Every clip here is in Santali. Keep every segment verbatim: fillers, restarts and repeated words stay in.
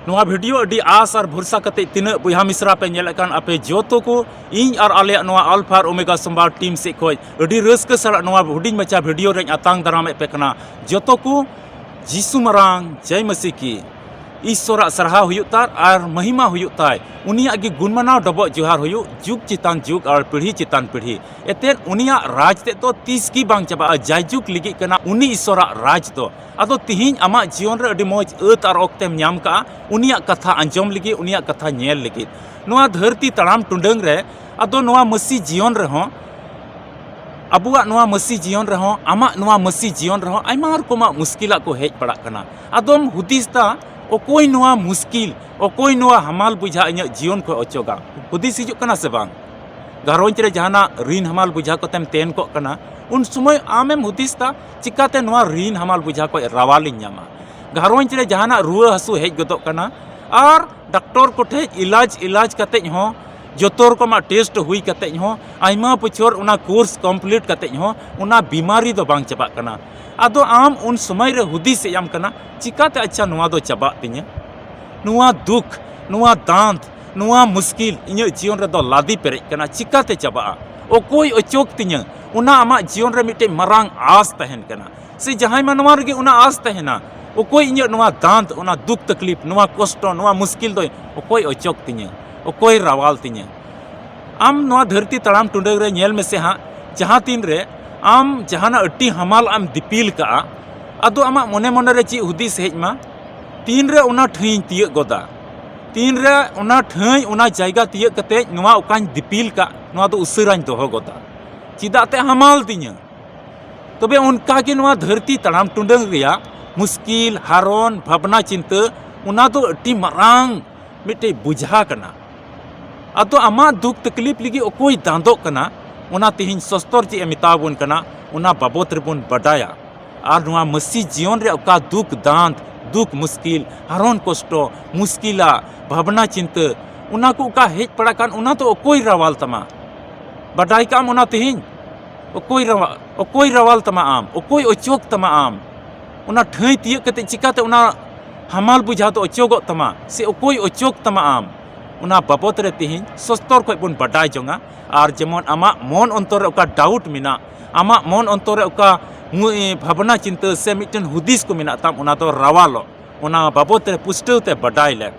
ᱱᱚᱣᱟ ᱵᱷᱤᱰᱤᱭᱳ ᱟᱹᱰᱤ ᱟᱥ ᱟᱨ ᱵᱷᱚᱨᱥᱟ ᱠᱟᱛᱮ ᱛᱤᱱᱟᱹᱜ ᱵᱚᱭᱦᱟ ᱢᱤᱥᱨᱟ ᱯᱮ ᱧᱮᱞᱮᱫ ᱠᱟᱱ, ᱟᱯᱮ ᱡᱚᱛᱚ ᱠᱚ, ᱤᱧ ᱟᱨ ᱟᱞᱮᱭᱟᱜ ᱱᱚᱣᱟ ᱟᱞᱯᱷᱟ ᱟᱨ ᱳᱢᱮᱜᱟ ᱥᱳᱢᱵᱟᱨ ᱴᱤᱢ ᱥᱮᱫ ᱠᱷᱚᱱ ᱟᱹᱰᱤ ᱨᱟᱹᱥᱠᱟᱹ ᱥᱟᱞᱟᱜ ᱱᱚᱣᱟ ᱦᱩᱰᱤᱧ ᱢᱟᱪᱷᱟ ᱵᱷᱤᱰᱤᱭᱳ ᱨᱮᱧ ᱟᱛᱟᱝ ᱫᱟᱨᱟᱢᱮᱫ ᱯᱮ ᱠᱟᱱᱟ᱾ ᱡᱚᱛᱚ ᱠᱚ ᱡᱤᱥᱩ ᱢᱟᱨᱟᱝ ᱡᱟᱭ ᱢᱟᱹᱥᱤ ᱠᱤ ᱤᱥᱥᱚᱨᱟᱜ ᱥᱟᱨᱦᱟᱣ ᱦᱩᱭᱩᱜ ᱛᱟᱨ ᱟᱨ ᱢᱟᱹᱦᱤᱢᱟ ᱦᱩᱭᱩᱜ ᱛᱟᱭ, ᱩᱱᱤᱭᱟᱜ ᱜᱮ ᱜᱩᱱᱢᱟᱱᱟᱣ ᱰᱚᱵᱚᱜ ᱡᱚᱦᱟᱨ ᱦᱩᱭᱩᱜ ᱡᱩᱜᱽ ᱪᱮᱛᱟᱱ ᱡᱩᱜᱽ ᱟᱨ ᱯᱤᱲᱦᱤ ᱪᱮᱛᱟᱱ ᱯᱤᱲᱦᱤ᱾ ᱮᱛᱮᱫ ᱩᱱᱤᱭᱟᱜ ᱨᱟᱡᱽ ᱛᱮᱫ ᱫᱚ ᱛᱤᱥ ᱜᱮ ᱵᱟᱝ ᱪᱟᱵᱟᱜᱼᱟ, ᱡᱟᱭᱡᱩᱜᱽ ᱞᱟᱹᱜᱤᱫ ᱠᱟᱱᱟ ᱩᱱᱤ ᱤᱥᱥᱚᱨᱟᱜ ᱨᱟᱡᱽ ᱫᱚ᱾ ᱟᱫᱚ ᱛᱤᱦᱤᱧ ᱟᱢᱟᱜ ᱡᱤᱭᱚᱱ ᱨᱮ ᱟᱹᱰᱤ ᱢᱚᱡᱽ ᱟᱹᱛ ᱟᱨ ᱚᱠᱛᱮᱢ ᱧᱟᱢ ᱠᱟᱜᱼᱟ ᱩᱱᱤᱭᱟᱜ ᱠᱟᱛᱷᱟ ᱟᱸᱡᱚᱢ ᱞᱟᱹᱜᱤᱫ, ᱩᱱᱤᱭᱟᱜ ᱠᱟᱛᱷᱟ ᱧᱮᱞ ᱞᱟᱹᱜᱤᱫ᱾ ᱱᱚᱣᱟ ᱫᱷᱟᱹᱨᱛᱤ ᱛᱟᱲᱟᱢ ᱴᱩᱰᱟᱹᱝ ᱨᱮ, ᱟᱫᱚ ᱱᱚᱣᱟ ᱢᱟᱹᱥᱤ ᱡᱤᱭᱚᱱ ᱨᱮᱦᱚᱸ, ᱟᱵᱚᱣᱟᱜ ᱱᱚᱣᱟ ᱢᱟᱹᱥᱤ ᱡᱤᱭᱚᱱ ᱨᱮᱦᱚᱸ, ᱟᱢᱟᱜ ᱱᱚᱣᱟ ᱢᱟᱹᱥᱤ ᱡᱤᱭᱚᱱ ᱨᱮᱦᱚᱸ ᱟᱭᱢᱟ ᱨᱚᱠᱚᱢᱟᱜ ᱢᱩᱥᱠᱤᱞᱟᱜ ᱠᱚ ᱦᱮᱡ ᱯᱟᱲᱟᱜ ᱠᱟᱱᱟ᱾ ᱟᱫᱚᱢ ᱦᱩᱫᱤᱥ ᱫᱟ, ᱚᱠᱚᱭ ᱱᱚᱣᱟ ᱢᱩᱥᱠᱤᱞ, ᱚᱠᱚᱭ ᱱᱚᱣᱟ ᱦᱟᱢᱟᱞ ᱵᱩᱡᱷᱟ ᱤᱧᱟᱹᱜ ᱡᱤᱭᱚᱱ ᱠᱷᱚᱱ ᱚᱪᱚᱜᱟ? ᱦᱩᱫᱤᱥ ᱦᱤᱡᱩᱜ ᱠᱟᱱᱟ ᱥᱮ ᱵᱟᱝ? ᱜᱷᱟᱨᱚᱸᱡᱽ ᱨᱮ ᱡᱟᱦᱟᱱᱟᱜ ᱨᱤᱱ ᱦᱟᱢᱟᱞ ᱵᱩᱡᱷᱟ ᱠᱚᱛᱮᱢ ᱛᱮᱱ ᱠᱚᱜ ᱠᱟᱱᱟ, ᱩᱱ ᱥᱚᱢᱚᱭ ᱟᱢᱮᱢ ᱦᱩᱫᱤᱥ ᱫᱟ, ᱪᱤᱠᱟᱛᱮ ᱱᱚᱣᱟ ᱨᱤᱱ ᱦᱟᱢᱟᱞ ᱵᱩᱡᱷᱟ ᱠᱷᱚᱱ ᱨᱟᱣᱟᱞᱤᱧ ᱧᱟᱢᱟ? ᱜᱷᱟᱨᱚᱸᱡᱽ ᱨᱮ ᱡᱟᱦᱟᱱᱟᱜ ᱨᱩᱣᱟᱹ ᱦᱟᱹᱥᱩ ᱦᱮᱡ ᱜᱚᱫᱚᱜ ᱠᱟᱱᱟ, ᱟᱨ ᱰᱟᱠᱛᱚᱨ ᱠᱚᱴᱷᱮᱡ ᱤᱞᱟᱡᱽ, ᱤᱞᱟᱡᱽ ᱠᱟᱛᱮᱡ ᱦᱚᱸ, ᱡᱚᱛᱚ ᱨᱚᱠᱚᱢᱟᱜ ᱴᱮᱥᱴ ᱦᱩᱭ ᱠᱟᱛᱮᱡ ᱦᱚᱸ, ᱟᱭᱢᱟ ᱵᱚᱪᱷᱚᱨ ᱚᱱᱟ ᱠᱳᱨᱥ ᱠᱚᱢᱯᱞᱤᱴ ᱠᱟᱛᱮᱡ ᱦᱚᱸ ᱚᱱᱟ ᱵᱤᱢᱟᱨᱤ ᱫᱚ ᱵᱟᱝ ᱪᱟᱵᱟᱜ ᱠᱟᱱᱟ᱾ ᱟᱫᱚ ᱟᱢ ᱩᱱ ᱥᱚᱢᱚᱭ ᱨᱮ ᱦᱩᱫᱤᱥ ᱦᱮᱡ ᱟᱢ ᱠᱟᱱᱟ, ᱪᱤᱠᱟᱛᱮ ᱟᱪᱪᱷᱟ ᱱᱚᱣᱟ ᱫᱚ ᱪᱟᱵᱟᱜ ᱛᱤᱧᱟᱹ? ᱱᱚᱣᱟ ᱫᱩᱠ, ᱱᱚᱣᱟ ᱫᱟᱸᱫ, ᱱᱚᱣᱟ ᱢᱩᱥᱠᱤᱞ ᱤᱧᱟᱹᱜ ᱡᱤᱭᱚᱱ ᱨᱮᱫᱚ ᱞᱟᱫᱮ ᱯᱮᱨᱮᱡ ᱠᱟᱱᱟ, ᱪᱤᱠᱟᱛᱮ ᱪᱟᱵᱟᱜᱼᱟ? ᱚᱠᱚᱭ ᱚᱪᱚᱜ ᱛᱤᱧᱟᱹ? ᱚᱱᱟ ᱟᱢᱟᱜ ᱡᱤᱭᱚᱱ ᱨᱮ ᱢᱤᱫᱴᱮᱡ ᱢᱟᱨᱟᱝ ᱟᱸᱥ ᱛᱟᱦᱮᱱ ᱠᱟᱱᱟ᱾ ᱥᱮ ᱡᱟᱦᱟᱸᱭ ᱢᱟᱱᱣᱟ ᱨᱮᱜᱮ ᱚᱱᱟ ᱟᱸᱥ ᱛᱟᱦᱮᱱᱟ, ᱚᱠᱚᱭ ᱤᱧᱟᱹᱜ ᱱᱚᱣᱟ ᱫᱟᱸᱫ, ᱚᱱᱟ ᱫᱩᱠ ᱛᱟᱠᱞᱤᱯ, ᱱᱚᱣᱟ ᱠᱚᱥᱴᱚ, ᱱᱚᱣᱟ ᱢᱩᱥᱠᱤᱞ ᱫᱚᱭ ᱚᱠᱚᱭ ᱚᱪᱚᱜ ᱛᱤᱧᱟᱹ? ᱚᱠᱚᱭ ᱨᱟᱣᱟᱞ ᱛᱤᱧᱟᱹ? ᱟᱢ ᱱᱚᱣᱟ ᱫᱷᱟᱹᱨᱛᱤ ᱛᱟᱲᱟᱢ ᱴᱩᱰᱟᱹᱝ ᱨᱮ ᱧᱮᱞ ᱢᱮᱥᱮ ᱦᱟᱸᱜ, ᱡᱟᱦᱟᱸ ᱛᱤᱱ ᱨᱮ ᱟᱢ ᱡᱟᱦᱟᱱᱟᱜ ᱟᱹᱰᱤ ᱦᱟᱢᱟᱞ ᱮᱢ ᱫᱤᱯᱤᱞ ᱠᱟᱜᱼᱟ, ᱟᱫᱚ ᱟᱢᱟᱜ ᱢᱚᱱᱮ ᱢᱚᱱᱮ ᱨᱮ ᱪᱮᱫ ᱦᱩᱫᱤᱥ ᱦᱮᱡ ᱟᱢᱟ? ᱛᱤᱱ ᱨᱮ ᱚᱱᱟ ᱴᱷᱟᱹᱭᱤᱧ ᱛᱤᱭᱟᱹᱜ ᱜᱚᱫᱟ? ᱛᱤᱱ ᱨᱮ ᱚᱱᱟ ᱴᱷᱟᱹᱭ, ᱚᱱᱟ ᱡᱟᱭᱜᱟ ᱛᱤᱭᱟᱹᱜ ᱠᱟᱛᱮ ᱱᱚᱣᱟ ᱚᱠᱟᱧ ᱫᱤᱯᱤᱞ ᱠᱟᱜ, ᱱᱚᱣᱟ ᱫᱚ ᱩᱥᱟᱹᱨᱟᱧ ᱫᱚᱦᱚ ᱜᱚᱫᱟ? ᱪᱮᱫᱟᱜ ᱛᱮ ᱦᱟᱢᱟᱞ ᱫᱤᱧᱟᱹ? ᱛᱚᱵᱮ ᱚᱱᱠᱟ ᱜᱮ ᱱᱚᱣᱟ ᱫᱷᱟᱹᱨᱛᱤ ᱛᱟᱲᱟᱢ ᱴᱩᱰᱟᱹᱝ ᱨᱮᱭᱟᱜ ᱢᱩᱥᱠᱤᱞ, ᱦᱟᱨᱚᱱ, ᱵᱷᱟᱵᱽᱱᱟ, ᱪᱤᱱᱛᱟᱹ, ᱚᱱᱟ ᱫᱚ ᱟᱹᱰᱤ ᱢᱟᱨᱟᱝ ᱢᱤᱫᱴᱮᱡ ᱵᱩᱡᱷᱟ ᱠᱟᱱᱟ᱾ ᱟᱫᱚ ᱟᱢᱟᱜ ᱫᱩᱠ ᱛᱟᱠᱞᱤᱯ ᱞᱟᱹᱜᱤᱫ ᱚᱠᱚᱭ ᱫᱟᱸᱫᱚᱜ ᱠᱟᱱᱟ, ᱚᱱᱟ ᱛᱮᱦᱮᱧ ᱥᱚᱥᱛᱚᱨ ᱪᱮᱫ ᱮ ᱢᱮᱛᱟ ᱵᱚᱱ ᱠᱟᱱᱟ, ᱚᱱᱟ ᱵᱟᱵᱚᱛ ᱨᱮᱵᱚᱱ ᱵᱟᱰᱟᱭᱟ᱾ ᱟᱨ ᱱᱚᱣᱟ ᱢᱟᱹᱥᱤ ᱡᱤᱭᱚᱱ ᱨᱮ ᱚᱠᱟ ᱫᱩᱠ ᱫᱟᱸᱫ, ᱫᱩᱠ ᱢᱩᱥᱠᱤᱞ, ᱦᱟᱨᱚᱱ ᱠᱚᱥᱴᱚ, ᱢᱩᱥᱠᱤᱞᱟ, ᱵᱷᱟᱵᱽᱱᱟ ᱪᱤᱱᱛᱟᱹ, ᱚᱱᱟ ᱠᱚ ᱚᱠᱟ ᱦᱮᱡ ᱯᱟᱲᱟᱜ ᱠᱟᱱ, ᱚᱱᱟ ᱫᱚ ᱚᱠᱚᱭ ᱨᱟᱣᱟᱞ ᱛᱟᱢᱟ? ᱵᱟᱰᱟᱭ ᱠᱟᱜ ᱟᱢ ᱚᱱᱟ ᱛᱮᱦᱮᱧ? ᱚᱠᱚᱭ ᱨᱟᱣᱟ-, ᱚᱠᱚᱭ ᱨᱟᱣᱟᱞ ᱛᱟᱢᱟ ᱟᱢ? ᱚᱠᱚᱭ ᱚᱪᱚᱜ ᱛᱟᱢᱟ ᱟᱢ? ᱚᱱᱟ ᱴᱷᱟᱹᱭ ᱛᱤᱭᱟᱹᱜ ᱠᱟᱛᱮ ᱪᱤᱠᱟᱛᱮ ᱚᱱᱟ ᱦᱟᱢᱟᱞ ᱵᱩᱡᱷᱟᱹᱣ ᱫᱚ ᱚᱪᱚᱜᱚᱜ ᱛᱟᱢᱟ ᱥᱮ ᱚᱠᱚᱭ ᱚᱪᱚᱜ ᱛᱟᱢᱟ ᱟᱢ, ᱚᱱᱟ ᱵᱟᱵᱚᱛ ᱨᱮ ᱛᱮᱦᱮᱧ ᱥᱚᱥᱛᱚᱨ ᱠᱷᱚᱱ ᱵᱚᱱ ᱵᱟᱰᱟᱭ ᱡᱚᱝᱟ᱾ ᱟᱨ ᱡᱮᱢᱚᱱ ᱟᱢᱟᱜ ᱢᱚᱱ ᱚᱱᱛᱚᱨ ᱨᱮ ᱚᱠᱟ ᱰᱟᱣᱩᱴ ᱢᱮᱱᱟᱜ, ᱟᱢᱟᱜ ᱢᱚᱱ ᱚᱱᱛᱚᱨ ᱨᱮ ᱚᱠᱟ ᱢᱩ-, ᱮ, ᱵᱷᱟᱵᱽᱱᱟ ᱪᱤᱱᱛᱟᱹ ᱥᱮ ᱢᱤᱫᱴᱮᱱ ᱦᱩᱫᱤᱥ ᱠᱚ ᱢᱮᱱᱟᱜ ᱛᱟᱢ, ᱚᱱᱟ ᱫᱚ ᱨᱟᱣᱟᱞᱚᱜ, ᱚᱱᱟ ᱵᱟᱵᱚᱛ ᱨᱮ ᱯᱩᱥᱴᱟᱹᱣ ᱛᱮ ᱵᱟᱰᱟᱭ ᱞᱮᱢ᱾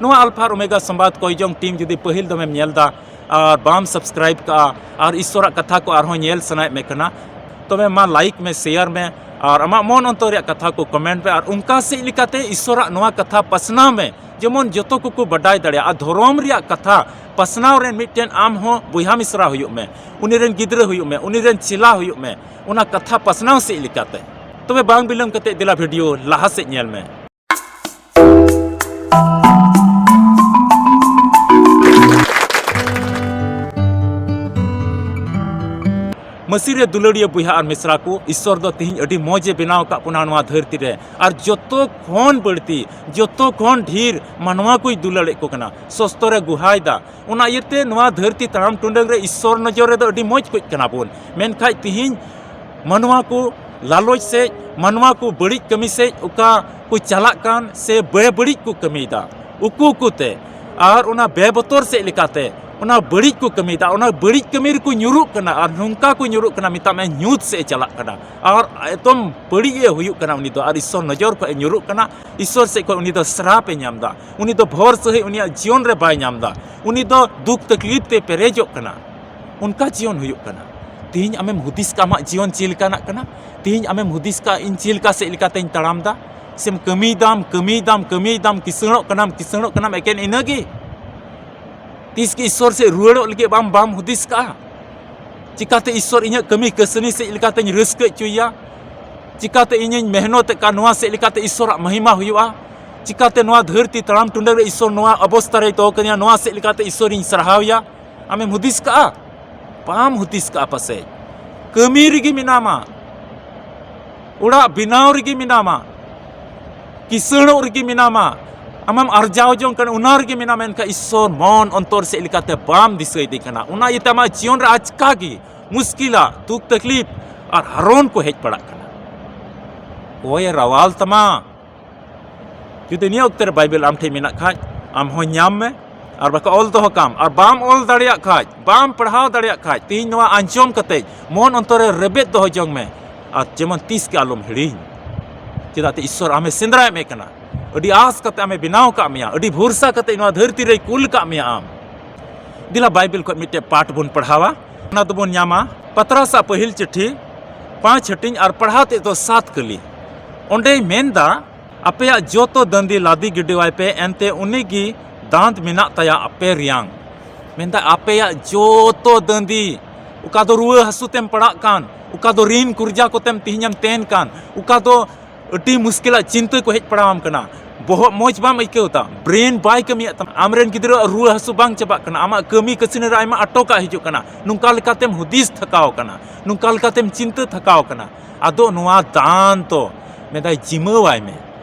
ᱱᱚᱣᱟ ᱟᱞᱯᱷᱟ ᱟᱨ ᱳᱢᱮᱜᱟ ᱥᱚᱢᱵᱟᱫ ᱠᱚᱭ ᱡᱚᱝ ᱴᱤᱢ ᱡᱩᱫᱤ ᱯᱟᱹᱦᱤᱞ ᱫᱚᱢᱮᱢ ᱧᱮᱞ ᱮᱫᱟ ᱟᱨ ᱵᱟᱢ ᱥᱟᱵᱥᱠᱨᱟᱭᱤᱵ ᱠᱟᱜᱼᱟ ᱟᱨ ᱤᱥᱥᱚᱨᱟᱜ ᱠᱟᱛᱷᱟ ᱠᱚ ᱟᱨᱦᱚᱸ ᱧᱮᱞ ᱥᱟᱱᱟᱭᱮᱫ ᱢᱮ ᱠᱟᱱᱟ, ᱛᱚᱵᱮ ᱢᱟ ᱞᱟᱭᱤᱠ ᱢᱮ, ᱥᱮᱭᱟᱨ ᱢᱮ ᱟᱨ ᱟᱢᱟᱜ ᱢᱚᱱ ᱚᱱᱛᱚᱨ ᱨᱮᱭᱟᱜ ᱠᱟᱛᱷᱟ ᱠᱚ ᱠᱚᱢᱮᱱᱴ ᱢᱮ᱾ ᱟᱨ ᱚᱱᱠᱟ ᱥᱮᱫ ᱞᱮᱠᱟᱛᱮ ᱤᱥᱥᱚᱨᱟᱜ ᱱᱚᱣᱟ ᱠᱟᱛᱷᱟ ᱯᱟᱥᱱᱟᱣ ᱢᱮ, ᱡᱮᱢᱚᱱ ᱡᱚᱛᱚ ᱠᱚᱠᱚ ᱵᱟᱰᱟᱭ ᱫᱟᱲᱮᱭᱟᱜᱼᱟ᱾ ᱟᱨ ᱫᱷᱚᱨᱚᱢ ᱨᱮᱭᱟᱜ ᱠᱟᱛᱷᱟ ᱯᱟᱥᱱᱟᱣ ᱨᱮᱱ ᱢᱤᱫᱴᱮᱱ ᱟᱢ ᱦᱚᱸ ᱵᱚᱭᱦᱟ ᱢᱤᱥᱨᱟ ᱦᱩᱭᱩᱜ ᱢᱮ, ᱩᱱᱤ ᱨᱮᱱ ᱜᱤᱫᱽᱨᱟᱹ ᱦᱩᱭᱩᱜ ᱢᱮ, ᱩᱱᱤ ᱨᱮᱱ ᱪᱮᱞᱟ ᱦᱩᱭᱩᱜ ᱢᱮ, ᱚᱱᱟ ᱠᱟᱛᱷᱟ ᱯᱟᱥᱱᱟᱣ ᱥᱮᱫ ᱞᱮᱠᱟᱛᱮ᱾ ᱛᱚᱵᱮ ᱵᱟᱝ ᱵᱤᱞᱚᱢ ᱠᱟᱛᱮ ᱫᱮᱞᱟ ᱵᱷᱤᱰᱤᱭᱳ ᱞᱟᱦᱟ ᱥᱮᱫ ᱧᱮᱞ ᱢᱮ᱾ ᱢᱟᱹᱥᱤ ᱨᱮ ᱫᱩᱞᱟᱹᱲᱤᱭᱟᱹ ᱵᱚᱭᱦᱟ ᱟᱨ ᱢᱤᱥᱨᱟ ᱠᱚ, ᱤᱥᱥᱚᱨ ᱫᱚ ᱛᱮᱦᱮᱧ ᱟᱹᱰᱤ ᱢᱚᱡᱽ ᱮ ᱵᱮᱱᱟᱣ ᱟᱠᱟᱫ ᱵᱚᱱᱟ ᱱᱚᱣᱟ ᱫᱷᱟᱹᱨᱛᱤ ᱨᱮ᱾ ᱟᱨ ᱡᱚᱛᱚ ᱠᱷᱚᱱ ᱵᱟᱹᱲᱛᱤ, ᱡᱚᱛᱚ ᱠᱷᱚᱱ ᱰᱷᱮᱨ ᱢᱟᱱᱣᱟ ᱠᱚᱭ ᱫᱩᱞᱟᱹᱲᱮᱫ ᱠᱚ ᱠᱟᱱᱟ, ᱥᱚᱥᱛᱚᱨ ᱮ ᱜᱩᱦᱟᱭᱮᱫᱟ᱾ ᱚᱱᱟ ᱤᱭᱟᱹᱛᱮ ᱱᱚᱣᱟ ᱫᱷᱟᱹᱨᱛᱤ ᱛᱟᱲᱟᱢ ᱴᱩᱰᱟᱹᱝ ᱨᱮ ᱤᱥᱥᱚᱨ ᱱᱚᱡᱚᱨ ᱨᱮᱫᱚ ᱟᱹᱰᱤ ᱢᱚᱡᱽ ᱠᱚᱡ ᱠᱟᱱᱟ ᱵᱚᱱ᱾ ᱢᱮᱱᱠᱷᱟᱡ ᱛᱤᱦᱤᱧ ᱢᱟᱱᱣᱟ ᱠᱚ ᱞᱟᱞᱚᱪ ᱥᱮᱡ, ᱢᱟᱱᱣᱟ ᱠᱚ ᱵᱟᱹᱲᱤᱡ ᱠᱟᱹᱢᱤ ᱥᱮᱡ ᱚᱠᱟ ᱠᱚ ᱪᱟᱞᱟᱜ ᱠᱟᱱ ᱥᱮ ᱵᱮᱵᱟᱹᱲᱤᱡ ᱠᱚ ᱠᱟᱹᱢᱤᱭᱮᱫᱟ, ᱩᱠᱩ ᱩᱠᱩᱛᱮ, ᱟᱨ ᱚᱱᱟ ᱵᱮᱵᱚᱛᱚᱨ ᱥᱮᱫ ᱞᱮᱠᱟᱛᱮ ᱚᱱᱟ ᱵᱟᱹᱲᱤᱡ ᱠᱚ ᱠᱟᱹᱢᱤᱭᱮᱫᱟ, ᱚᱱᱟ ᱵᱟᱹᱲᱤᱡ ᱠᱟᱹᱢᱤ ᱨᱮᱠᱚ ᱧᱩᱨᱩᱜ ᱠᱟᱱᱟ᱾ ᱟᱨ ᱱᱚᱝᱠᱟ ᱠᱚ ᱧᱩᱨᱩᱜ ᱠᱟᱱᱟ, ᱢᱮᱛᱟᱜ ᱢᱮ ᱧᱩᱛ ᱥᱮᱫ ᱮ ᱪᱟᱞᱟᱜ ᱠᱟᱱᱟ, ᱟᱨ ᱮᱛᱚᱢ ᱵᱟᱹᱲᱤᱡ ᱮ ᱦᱩᱭᱩᱜ ᱠᱟᱱᱟ ᱩᱱᱤ ᱫᱚ, ᱟᱨ ᱤᱥᱥᱚᱨ ᱱᱚᱡᱚᱨ ᱠᱷᱚᱱ ᱮ ᱧᱩᱨᱩᱜ ᱠᱟᱱᱟ, ᱤᱥᱥᱚᱨ ᱥᱮᱫ ᱠᱷᱚᱱ ᱩᱱᱤ ᱫᱚ ᱥᱨᱟᱯ ᱮ ᱧᱟᱢ ᱮᱫᱟ, ᱩᱱᱤ ᱫᱚ ᱵᱷᱚᱨ ᱥᱟᱹᱦᱤᱡ ᱩᱱᱤᱭᱟᱜ ᱡᱤᱭᱚᱱ ᱨᱮ ᱵᱟᱭ ᱧᱟᱢ ᱮᱫᱟ, ᱩᱱᱤ ᱫᱚ ᱫᱩᱠ ᱛᱟᱠᱞᱤᱯ ᱛᱮ ᱯᱮᱨᱮᱡᱚᱜ ᱠᱟᱱᱟ᱾ ᱚᱱᱠᱟ ᱡᱤᱭᱚᱱ ᱦᱩᱭᱩᱜ ᱠᱟᱱᱟ᱾ ᱛᱮᱦᱮᱧ ᱟᱢᱮᱢ ᱦᱩᱫᱤᱥ ᱠᱟᱜᱼᱟ ᱟᱢᱟᱜ ᱡᱤᱭᱚᱱ ᱪᱮᱫ ᱞᱮᱠᱟᱱᱟᱜ ᱠᱟᱱᱟ? ᱛᱮᱦᱮᱧ ᱟᱢᱮᱢ ᱦᱩᱫᱤᱥ ᱠᱟᱜᱼᱟ ᱤᱧ ᱪᱮᱫ ᱞᱮᱠᱟ ᱥᱮᱫ ᱞᱮᱠᱟᱛᱮᱧ ᱛᱟᱲᱟᱢ ᱮᱫᱟ? ᱥᱮᱢ ᱠᱟᱹᱢᱤᱭᱮᱫᱟᱢ, ᱠᱟᱹᱢᱤᱭᱮᱫᱟᱢ, ᱠᱟᱹᱢᱤᱭᱮᱫᱟᱢ, ᱠᱤᱥᱟᱹᱬᱚᱜ ᱠᱟᱱᱟᱢ, ᱠᱤᱥᱟᱹᱬᱚᱜ ᱠᱟᱱᱟᱢ, ᱮᱠᱮᱱ ᱤᱱᱟᱹᱜᱮ? ᱛᱤᱥ ᱜᱮ ᱤᱥᱥᱚᱨ ᱥᱮᱫ ᱨᱩᱣᱟᱹᱲᱚᱜ ᱞᱟᱹᱜᱤᱫ ᱵᱟᱢ, ᱵᱟᱢ ᱦᱩᱫᱤᱥ ᱠᱟᱜᱼᱟ? ᱪᱤᱠᱟᱛᱮ ᱤᱥᱥᱚᱨ ᱤᱧᱟᱹᱜ ᱠᱟᱹᱢᱤ ᱠᱟᱹᱥᱱᱤ ᱥᱮᱫ ᱞᱮᱠᱟᱛᱮᱧ ᱨᱟᱹᱥᱠᱟᱹ ᱦᱚᱪᱚᱭᱮᱭᱟ? ᱪᱤᱠᱟᱛᱮ ᱤᱧᱤᱧ ᱢᱮᱦᱱᱚᱛ ᱮᱫ ᱠᱟᱱ ᱱᱚᱣᱟ ᱥᱮᱫ ᱞᱮᱠᱟᱛᱮ ᱤᱥᱥᱚᱨᱟᱜ ᱢᱚᱦᱤᱢᱟ ᱦᱩᱭᱩᱜᱼᱟ? ᱪᱤᱠᱟᱛᱮ ᱱᱚᱣᱟ ᱫᱷᱟᱹᱨᱛᱤ ᱛᱟᱲᱟᱢ ᱴᱩᱰᱟᱹᱝ ᱨᱮ ᱤᱥᱥᱚᱨ ᱱᱚᱣᱟ ᱚᱵᱚᱥᱛᱟ ᱨᱮᱭ ᱫᱚᱦᱚ ᱠᱟᱹᱫᱤᱧᱟ, ᱱᱚᱣᱟ ᱥᱮᱫ ᱞᱮᱠᱟᱛᱮ ᱤᱥᱥᱚᱨᱤᱧ ᱥᱟᱨᱦᱟᱣᱮᱭᱟ? ᱟᱢᱮᱢ ᱦᱩᱫᱤᱥ ᱠᱟᱜᱼᱟ? ᱵᱟᱢ ᱦᱩᱫᱤᱥ ᱠᱟᱜᱼᱟ ᱯᱟᱥᱮᱡ᱾ ᱠᱟᱹᱢᱤ ᱨᱮᱜᱮ ᱢᱮᱱᱟᱢᱟ, ᱚᱲᱟᱜ ᱵᱮᱱᱟᱣ ᱨᱮᱜᱮ ᱢᱮᱱᱟᱢᱟ, ᱠᱤᱥᱟᱹᱬᱚᱜ ᱨᱮᱜᱮ ᱢᱮᱱᱟᱢᱟ, ᱟᱢᱮᱢ ᱟᱨᱡᱟᱣ ᱡᱚᱝ ᱠᱟᱱᱟ, ᱚᱱᱟ ᱨᱮᱜᱮ ᱢᱮᱱᱟᱢᱟ᱾ ᱮᱱᱠᱷᱟᱱ ᱤᱥᱥᱚᱨ ᱢᱚᱱ ᱚᱱᱛᱚᱨ ᱥᱮᱫ ᱞᱮᱠᱟᱛᱮ ᱵᱟᱢ ᱫᱤᱥᱟᱹᱭᱮᱫᱮ ᱠᱟᱱᱟ᱾ ᱚᱱᱟ ᱤᱭᱟᱹᱛᱮ ᱟᱢᱟᱜ ᱡᱤᱭᱚᱱ ᱨᱮ ᱟᱪᱠᱟ ᱜᱮ ᱢᱩᱥᱠᱤᱞᱟ, ᱫᱩᱠ ᱛᱟᱠᱞᱤᱯ ᱟᱨ ᱦᱟᱨᱚᱱ ᱠᱚ ᱦᱮᱡ ᱯᱟᱲᱟᱜ ᱠᱟᱱᱟ᱾ ᱚᱠᱚᱭᱮ ᱨᱟᱣᱟᱞ ᱛᱟᱢᱟ? ᱡᱩᱫᱤ ᱱᱤᱭᱟᱹ ᱚᱠᱛᱮ ᱨᱮ ᱵᱟᱭᱵᱮᱞ ᱟᱢ ᱴᱷᱮᱱ ᱢᱮᱱᱟᱜ ᱠᱷᱟᱡ, ᱟᱢ ᱦᱚᱸ ᱧᱟᱢ ᱢᱮ, ᱟᱨ ᱵᱟᱠᱷᱟᱡ ᱚᱞ ᱫᱚᱦᱚ ᱠᱟᱢ, ᱟᱨ ᱵᱟᱢ ᱚᱞ ᱫᱟᱲᱮᱭᱟᱜ ᱠᱷᱟᱡ, ᱵᱟᱢ ᱯᱟᱲᱦᱟᱣ ᱫᱟᱲᱮᱭᱟᱜ ᱠᱷᱟᱡ, ᱛᱮᱦᱮᱧ ᱱᱚᱣᱟ ᱟᱸᱡᱚᱢ ᱠᱟᱛᱮ ᱢᱚᱱ ᱚᱱᱛᱚᱨ ᱨᱮ ᱨᱮᱵᱮᱫ ᱫᱚᱦᱚ ᱡᱚᱝ ᱢᱮ, ᱟᱨ ᱡᱮᱢᱚᱱ ᱛᱤᱥ ᱜᱮ ᱟᱞᱚᱢ ᱦᱤᱲᱤᱧ᱾ ᱪᱮᱫᱟᱜ ᱛᱮ ᱤᱥᱥᱚᱨ ᱟᱢᱮ ᱥᱮᱸᱫᱽᱨᱟᱭᱮᱫ ᱢᱮ ᱠᱟᱱᱟ, ᱟᱹᱰᱤ ᱟᱥ ᱠᱟᱛᱮ ᱟᱢᱮ ᱵᱮᱱᱟᱣ ᱟᱠᱟᱫ ᱢᱮᱭᱟ, ᱟᱹᱰᱤ ᱵᱷᱚᱨᱥᱟ ᱠᱟᱛᱮ ᱱᱚᱣᱟ ᱫᱷᱟᱹᱨᱛᱤ ᱨᱮᱭ ᱠᱩᱞ ᱟᱠᱟᱫ ᱢᱮᱭᱟ ᱟᱢ᱾ ᱫᱮᱞᱟ ᱵᱟᱭᱵᱮᱞ ᱠᱷᱚᱱ ᱢᱤᱫᱴᱮᱡ ᱯᱟᱴ ᱵᱚᱱ ᱯᱟᱲᱦᱟᱣᱟ, ᱚᱱᱟ ᱫᱚᱵᱚᱱ ᱧᱟᱢᱟ ᱯᱟᱛᱨᱟᱥᱟᱜ ᱯᱟᱹᱦᱤᱞ ᱪᱤᱴᱷᱤ ᱯᱟᱸᱪ ᱦᱟᱹᱴᱤᱧ ᱟᱨ ᱯᱟᱲᱦᱟᱣ ᱛᱮᱫ ᱫᱚ ᱥᱟᱛ ᱠᱟᱹᱞᱤ᱾ ᱚᱸᱰᱮᱭ ᱢᱮᱱᱫᱟ, ᱟᱯᱮᱭᱟᱜ ᱡᱚᱛᱚ ᱫᱟᱹᱱᱫᱤ ᱞᱟᱫᱮ ᱜᱤᱰᱤᱣᱟᱭ ᱯᱮ, ᱮᱱᱛᱮ ᱩᱱᱤ ᱜᱮ ᱫᱟᱸᱫ ᱢᱮᱱᱟᱜ ᱛᱟᱭᱟ ᱟᱯᱮ ᱨᱮᱭᱟᱝ᱾ ᱢᱮᱱᱫᱟ, ᱟᱯᱮᱭᱟᱜ ᱡᱚᱛᱚ ᱫᱟᱹᱱᱫᱤ, ᱚᱠᱟ ᱫᱚ ᱨᱩᱣᱟᱹ ᱦᱟᱹᱥᱩ ᱛᱮᱢ ᱯᱟᱲᱟᱜ ᱠᱟᱱ, ᱚᱠᱟ ᱫᱚ ᱨᱤᱱ ᱠᱩᱨᱡᱟ ᱠᱚᱛᱮᱢ ᱛᱤᱦᱤᱧᱮᱢ ᱛᱮᱱ ᱠᱟᱱ, ᱚᱠᱟ ᱫᱚ ᱟᱹᱰᱤ ᱢᱩᱥᱠᱤᱞᱟᱜ ᱪᱤᱱᱛᱟᱹ ᱠᱚ ᱦᱮᱡ ᱯᱟᱲᱟᱣᱟᱢ ᱠᱟᱱᱟ, ᱵᱚᱦᱚᱜ ᱢᱚᱡᱽ ᱵᱟᱢ ᱟᱹᱭᱠᱟᱹᱣ ᱮᱫᱟ, ᱵᱨᱮᱱ ᱵᱟᱭ ᱠᱟᱹᱢᱤᱭᱮᱫ ᱛᱟᱢᱟ, ᱟᱢᱨᱮᱱ ᱜᱤᱫᱽᱨᱟᱹᱣᱟᱜ ᱨᱩᱣᱟᱹ ᱦᱟᱹᱥᱩ ᱵᱟᱝ ᱪᱟᱵᱟᱜ ᱠᱟᱱᱟ, ᱟᱢᱟᱜ ᱠᱟᱹᱢᱤ ᱠᱟᱹᱥᱱᱤ ᱨᱮ ᱟᱭᱢᱟ ᱟᱴᱚᱠᱟᱜ ᱦᱤᱡᱩᱜ ᱠᱟᱱᱟ, ᱱᱚᱝᱠᱟ ᱞᱮᱠᱟᱛᱮᱢ ᱦᱩᱫᱤᱥ ᱛᱷᱟᱠᱟᱣ ᱠᱟᱱᱟ, ᱱᱚᱝᱠᱟ ᱞᱮᱠᱟᱛᱮᱢ ᱪᱤᱱᱛᱟᱹ ᱛᱷᱟᱠᱟᱣ ᱠᱟᱱᱟ᱾ ᱟᱫᱚ ᱱᱚᱣᱟ ᱫᱟᱱ ᱫᱚ ᱢᱮᱱᱫᱟᱭ ᱡᱤᱢᱟᱹᱣᱟᱭ ᱢᱮ᱾